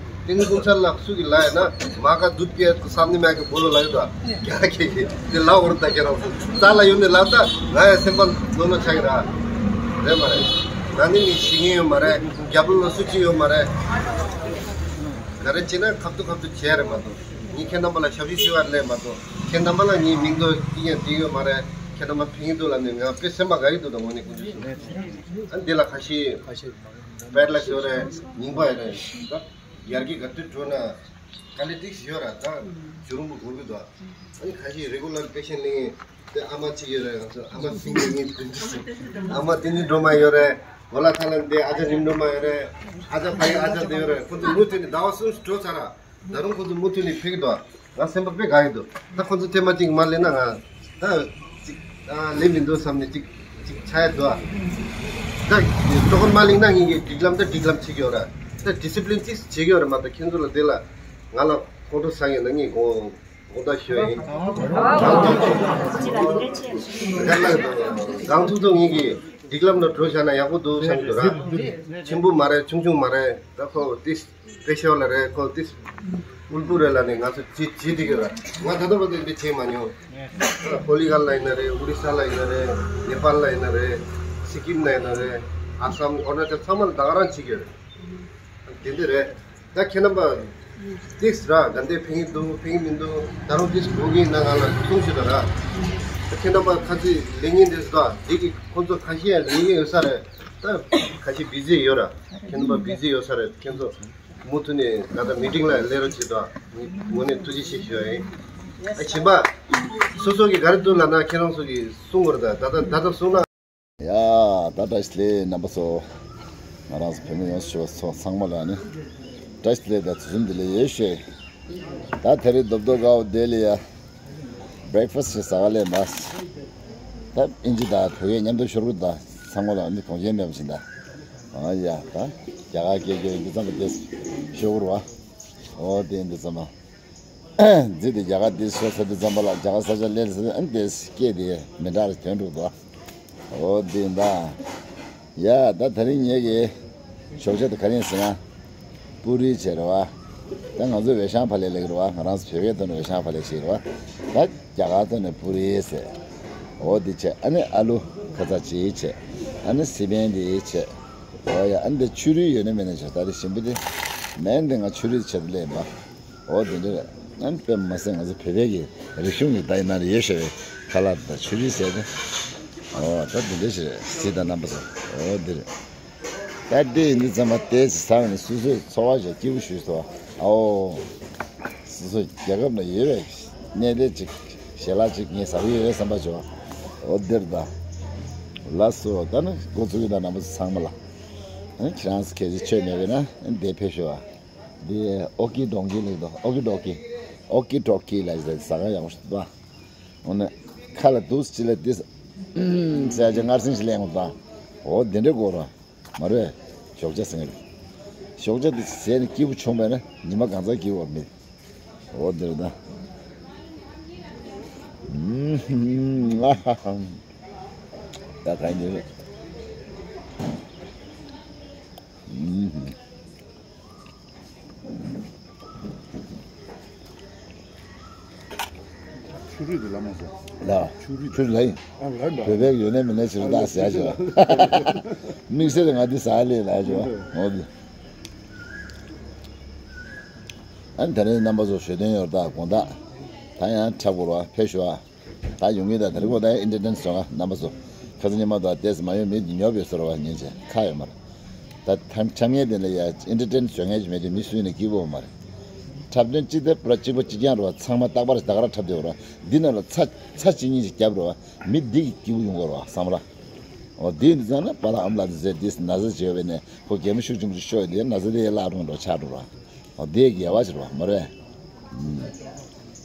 དེ་ནི་ཀུན་ཚར་ལགས་སུ་གི་ལ་ཡིན་ན་མ་ག་དུད་པའི་སམ་ནི་མ་གི་བོ་ལོ་ལབ་ཡོད་དོ། རྒྱ་ཁྱེད་ཀྱིས་འདི་ལབ་འོར་ད་ཁྱེད་རང་ཚོ་རྩ་ལ་ཡོད་ནི་ལབ་ད་ང་ཡང་སེམས་པ་ནོར་ནོར་ཆགས་ཀྱི་ར། རེད་མ་རེད། ང་ནི་ངས་ཤེས་ཀྱི་ཡོད་མ་རེད། རྒྱབ་ལོ་ལ་སུ་གཅིག་ཡོད་མ་རེད། ག་རེ་བྱས་ན་ཁ་ཐུག་ཁ་ཐུག་བྱས་རེད་མ་གཏོགས། ངས་ཁྱེད་རྣམ་པ་ལ་ཞབས་ཕྱི་ཞུ་བ་ལས་མ་གཏོགས། ཁྱེད་རྣམ་པ་ལ་ངའི་མིང་དོ་ཏི་ཡང་ཏི་ཡོད་མ་རེད། ཁྱེད་རྣམ་པ་ཕན་གྱི་འདུག་ལབ་ནས་ང་དཔེ་སེམས་པ་དགའ་གི་འདུག་ད་དངོས་གནས་ཀུན་སྤྱོད་སྲུང་། ཨ་འདི་ལ་ཁ་ཤས་ཁ་ཤས་པད་ལ་ཞོ་རེད། ཉིང་པ་ཡོད་རེད། ད་ཡར་གྱི་ག་དུས་འགྲོ་ན་དཀའ་ལས་ཏིག་ཞིག་ཡོད་ར། ད་བྱུ་རུ་མོ་གོ་གི་འདུག་ཨ་ནི་ཁ་ཤས་རེ་གུ་ལར་པེ་ཤན་ལེན་དེ་ཨ་མ་གཅིག་ཡོད་རེད། ང་ཚོ་ཨ་མ་སིང་གེ་ངའི་དེ་འདྲ་ཨ་མ་དེ་ནི་འགྲོ་མ་ཡོད་རེད། གོ་ལ་ཐ་ལན་དེ་ཨ་ཅག་རིམ་འགྲོ་མ་ཡོད་རེད། ཨ་ཅག་ཕ་ཡི་ཨ་ཅག་དེ་ཡོད་རེད། ཁོ་ཚོ་མུ་མཐུད་ནས་ཟླ་བ་གསུམ་འགྲོ་ཚར་ར། ད་རུང་ཁོ་ཚོ་མུ་མཐུད་ནས་ཕེབས་ཀྱི་འདུག་ང་སེམས་པ་དཔེ་དགའ་ཡི་འདུག་ད་ཁོ་ཚོ་ཐེངས་མ་གཅིག་མ་ལེན་ན་ང་ད་ཅིག་ཨ་ལེན་མི་འདུག་བསམ་ནས་ཅིག་ཅིག་ཆགས་ཡི་འདུག་ད་སྤྲོ་ཁོམ་མ་ལེན་ན་ངེད་ཀྱིས་སྒྲིག་ལམ་ད་སྒྲིག་ལམ་བྱེད་ཀྱི་ཡོད་ར། ད་ཌི་སི་པི་ལིན་ཅིག་བྱེད་ཀྱི་ཡོད་ར་མ་གཏོགས་ཁྱེད་ཚོ་ལ་དེ་ལ་ང་ལ་ཁོང་ཁྲོ་ཟ་ཡོད་ན་ངས་དགོངས་དགོངས་དག་ཞུ་ཡ་ཡིན། གང་ཐུབ་ཐུབ་ངེད་ཀྱིས་སྒྲིག་ལམ་ལ་འགྲོ་བཞག་ན་ཡག་པོ་འདུག་བསམ་གྱི་འདུག་ར། ཆེན་པོ་མ་རེད། ཆུང་ཆུང་མ་རེད། ད་ཁོ་ཏིས། པེ་ཤ་ཝར་ལ་རེད། ཁོ་ཏིས་དབུལ་པོ་རེད་ལབ་ནས་ང་ཚོ་བྱེད་བྱེད་བསྡད་ཀྱི་རེད། ང་ད་ལྟ་བར་དུ་འདི་བྱེད་མ་མྱོང་། ཧོ་ལི་གྷལ་ལ་ཡིན་ན་རེད། ཨོ་རི་ས་ལ་ཡིན་ན་རེད། ནེ་པཱལ་ལ་ཡིན་ན་རེད། སི་ཀིམ་ལ་ཡིན་ན་རེད། ཨ་སམ་ཨོ་རུ་ན་ཅལ་ཚང་མ་ལ་ད་ག་རང་བྱེད་ཀྱི་རེད། དེ་འདི་རེད། ད་ཁྱེད་རྣམ་པ་ཏིས་ར་ག་འདི་ཕན་གྱི་འདུག་ཕན་གྱི་མི་འདུག་ད་རུང་ཏིས་གོ་གི་ཡིན་ན་ང་ལ་གསུང་ཞུ་དང་ར། ད་ཁྱེད་རྣམ་པ་ཁ་ཚིག་ལེན་མཁན་འདི་ཚོ་ད་འདི་གི་ཁོང་ཚོ་ཁ་ཤས་ཡང་ལེན་མཁན་ཡོད་ས་རེད། ད་ཁ་ཤས་བི་ཟི་ཡོད་ར། ཁྱེད་རྣམ་པ་བི་ཟི་ཡོད་ས་རེད། ཁྱེད་ཚོ། མུ་མཐུད་ནས་ད་ལྟ་མི་ཊིང་ལ་སླེབས་རོགས་བྱེད་དང་། ངས་དངོས་གནས་ཐུགས་རྗེ་ཆེ་ཞུ་ཡ་ཡིན། ཨ་བྱིས་པ། སོ་སོ་གིས་ག་རེ་འདུག་ལབ་ན་ཁྱེད་རང་ཚོ་གིས་གསུང་དགོས་རེད། ད་ད་ད་ད་གསུང་ན། ཡ། ད་བཀྲ་ཤིས་བདེ་ལེགས་རྣམ་པ་ཚོ། ང་རང་ཚོ་བོད་མི་ཡོངས་སུ་ཆེ་བ་ཚོ་ཚང་མ་ལ་ནི། བཀྲ་ཤིས་བདེ་ལེགས་དང་དུས་གསུམ་བདེ་ལེགས་ཡོད་ཤོད། ད་དེ་རིང་རྡོབ་རྡོབ་དགའ་བོ་བདེ་ལེགས་ཡ། བྷི་རེག་ཕ་སི་ཞིག་ཟ་ག་སླེབས་མ། ད་ཨིན་ཇི་དང་བོད་སྐད་མཉམ་དུ་ཤོར་གི་འདུག་ཚང་མ་ལ་ནི་གོང་ཆེན་མེད་པ་ཞིག་འདུག་ཨ་ཡ། ད་རྒྱ་གར་སྐད་སྐྱོན་འདི་ཙམ་པ་དེ་ཤོར་གི་རེད་བ། ཨོ་དེ་འདི་ཙམ་པ། འཛི་དེ་རྒྱ་གར་དེ་ཤོར་ས་དེ་ཙམ་པ་ལ་རྒྱ་གར་ས་ཆ་སླེབས་ཟེར་ཨ་ནི་དེ་སྐད་དེ་མི་འདྲ་རེ་ཐོན་འགྲོ་གི་འདུག་ཨོ་དེ་འདྲ། ཡ། ད་དེ་རིང་ངེད་ཀྱི་ཞོགས་ཇ་དེ་ག་རེ་ཡིན་ཟེར་ན། པུ་རི་བྱས་རེད་བ། ད་ང་ཚོ་ཝེ་ཤང་ཕ་ལེ་ལབ་ཀྱི་རེད་བ། ང་རང་ཚོ་བོད་སྐད་ཐོག་ནས་ཝེ་ཤང་ཕ་ལེ་ཞིག་རེད་བ། ད་རྒྱ་གར་ཐོག་ནས་པུ་རི་ཟེར། འོ་འདི་བྱས། ཨ་ནི་ཨ་ལུ་ཁ་ཚ་ཅིག་བྱས། ཨ་ནི་སི་པན་འདི་བྱས། འོ་ཡ། ཨ་ནི་འདི་ཆུ་རུད་ཡོད་ན་མེད་ན་བྱས། ད་འདི་ཞིམ་པོ་འདི། མེད་འདི་ང་ཆུ་རུད་བྱས་ཏེ་ལེན་པ། འོ་དེ་འདྲ་རེད། ཨ་ནི་དཔེ་མི་སྲིད་ང་ཚོ་བོད་པའི་གི་རིག་གཞུང་གི་ད་ཡིན་ན་རེ་ཡོད་ཤག་པའི་ཁ་ལག་དང་ཆུ་རུད་ཟེར་ཏེ། འོ་ད་དེ་འདྲ་ཞིག་རེད། གཟིགས་དང་རྣམ་པ་ཚོ། འོ་འདི་རེད། ད་འདི་ཡིན་དུས་ཙམ་པ་དེ་ཚོ་ཚང་ནས་སོ་སོའི་འཚོ་བ་ཞིག་སྐྱིད་པོ་ཞིག་བཟོ། ཨའོ། སོ་སོ་རྒྱལ་ཁབ་ནང་ཡོད་པའི་གནས་བདེ་ཅིག་ཞལ་ལག་ཅིག་ངས་ཟ་གི་ཡོད་བསམ་པ་བྱུང་། འོ་འདིར་ད། ལགས་སོ། ད་ནི་འགོ་ཚུགས་ཀྱི་ད་རྣམ་པ་ཚོ་ཚང་མ་ལ། ཨ་ནི་ཁྱེད་རང་ཚོ་གལ་སྲིད་ཆོས་མེད་པས་ན་ཨ་ནི་འདིར་ཕེབས་ཤོག་ཨ། འདི་ཨོ་ཀི་ཌོང་ཀི་ལབ་འདུག་ཨོ་ཀི་ཌོག་ཀི། ཨོ་ཀི་ཌོག་ཀི་ལབ་ཟེར་ཟ་ཁང་ཡག་པོ་ཞིག་འདུག་འོ་ན་ཁ་ལ་འདུག་སེ་ཅི་ལ་འདི་ཟ་ཅིག་མངར་ཟིང་ཞིག་ལེན་དགོས་འདུག་འོ་འདི་འདྲ་དགོས་ར། མ་རེད། ཞོགས་ཇ་ཟེར་གི་རེད། ཞོགས་ཇ་འདི་ཟས་ནས་སྐྱིད་པོ་བྱུང་བས་ན་ཉི་མ་གང་ཚང་སྐྱིད་པོ་མེད། འོ་འདི་རེད་ད། ཨུམ། ད་ག་འདི་རེད། ཨུམ། ཆུ་རུད་དེ་ལ་མ་ཟ། ལ། ཆུ་རུད། ཆུ་རུད་ལ་ཡིན། ཨ་ལ་ལ། བོད་པའི་ཡོད་ནས་མེད་ནས་ཆུ་རུད་ད་ཟ་ཞོ། དམིགས་བསལ་ང་འདི་ཟ་ལས་ལ་ཞོ། འོ་དེ། ཨ་ནི་དེ་རིང་རྣམ་པ་ཚོ་ཞོ་སྟོན་ཡོད་ད་དགོང་དག་ད་ཡང་འཁྲབ་དགོས་ར་ཕེབས་ཤོག་ཨ། ད་ཡོང་གི་ད་དེ་རིང་གོ་ད་ཨེན་ཊར་ཊེན་བཟོ་ང་རྣམ་པ་ཚོ། ཁ་སང་ཉི་མ་དང་ཏེས་མ་ཡོང་མི་ཉོབ་ཡོད་ཟེར་བ་ཉིན་བྱེད་ཁ་ཡོད་མར། ད་ཐམ་འཁྲབ་མཁན་དེ་ལ་ཡ་ཨེན་ཊར་ཊེན་བཟོ་མཁན་ཅིག་མེད་དུས་མི་སུས་ནས་སྐྱིད་པོ་མ་རེད། འཁྲབ་སྟོན་གཅིག་དེ་པུ་ར་གཅིག་པ་གཅིག་རྐྱང་རེད་བ། ཚང་མ་རྟག་པར་ད་ག་ར་འཁྲབ་བསྡད་ཡོད་རེད་བ། འདི་ནང་ལ་ཚྭ་ཚྭ་གཅིག་གཉིས་ཤིག་བརྒྱབ་རེད་བ། མི་འདི་གི་སྐྱིད་པོ་ཡོང་གི་རེད་བ་བསམ་ར། འོ་དེ་ཡིན་དུས་ཙང་ན་པཱ་ལགས་ཨ་མ་ལགས་འདི་ཟེར་འདི་ན་ཚ་བྱེད་ཡོད་པས་ནས་ཁོ་གད་མོ་ཤུགས་ཆེན་པོ་ཅིག་ཤོར་ཡོད་དེ་ན་ཚ་དེ་ཡར་བརླག་འགྲོ་འགྲོ་ཆགས་འགྲོ་རེད་བ། འོ་དེ་དགེ་བ་ཞིག་རེད་བ་མ་རེད། ཨུམ།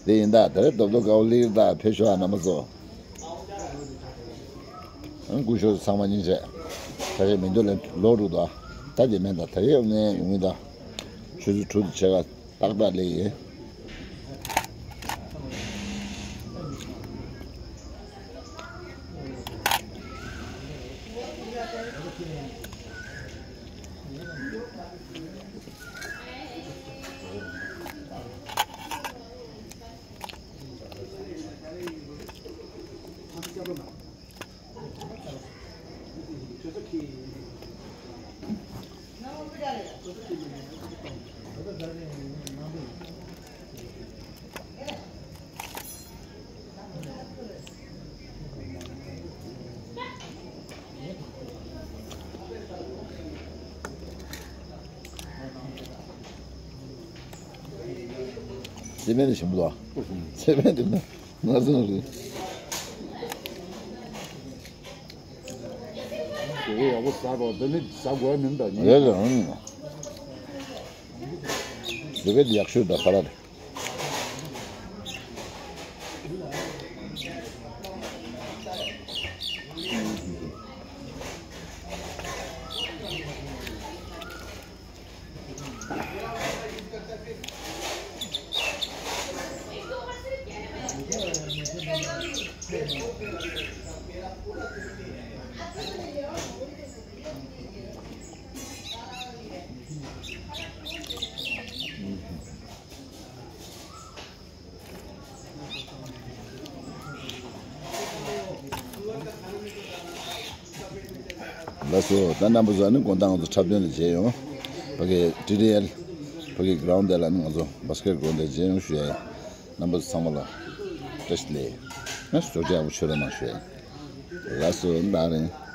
དེ་ཡིན་ད་དེ་རེད། རྡོབ་རྡོབ་དགའ་བོ་ལིར་ད་ཕེབས་ཤོག་ཨ་རྣམ་པ་ཚོ། ཨང་སྐུ་ཞབས་ཚང་མ་སྙིང་རྗེ། ཁ་ཤས་མི་འདུག་ལན་ལོག་འགྲོ་ད། ད་དེ་མིན་ད་ད་རེས་ཨ་ནེ་ཡོང་གི་ད། ཆུ་ཚོད་དྲུག་དེ་ཆེ་ག་ཏག་ཏག་ལས་ཡིན། ཚེ་ཕན་དེ་ཞིམ་པོ་འདུག་ཚེ་ཕན་དེ་ན་ང་ཚོ་རེད། དེ་ག་ཡག་པོ་ཟ་རོགས། འདི་ནི་ཟ་དགོས་མིན་ད་ཉིན། རེད་རེད། ཨང་། དེ་ག་ཡག་ཤོས་ད་ཕ་ར་རེད། ལགས་སོ། ད་རྣམ་པ་ཚོ་ནི་དགོང་དག་ང་ཚོ་འཁྲབ་སྟོན་ལ་མཇལ་ཡོང་། ཕ་གི་ཊི་ཌི་ཨེལ་ཕ་གི་གྷི་རའུན་ཌི་དེ་ལ་ནི་ང་ཚོ་བྷ་སི་ཀེཊ་གྷི་རའུན་ཌི་ལ་མཇལ་ཡོང་ཞུ་ཡ་ཡིན། རྣམ་པ་ཚོ་ཚང་མ་ལ་བཀྲ་ཤིས་བདེ་ལེགས། ང་ཚོ་ཅག་ཡག་པོ་ཆོས་ར་མ་ཞུ་ཡ་ཡིན། ལགས་སོ། ད་རིང་།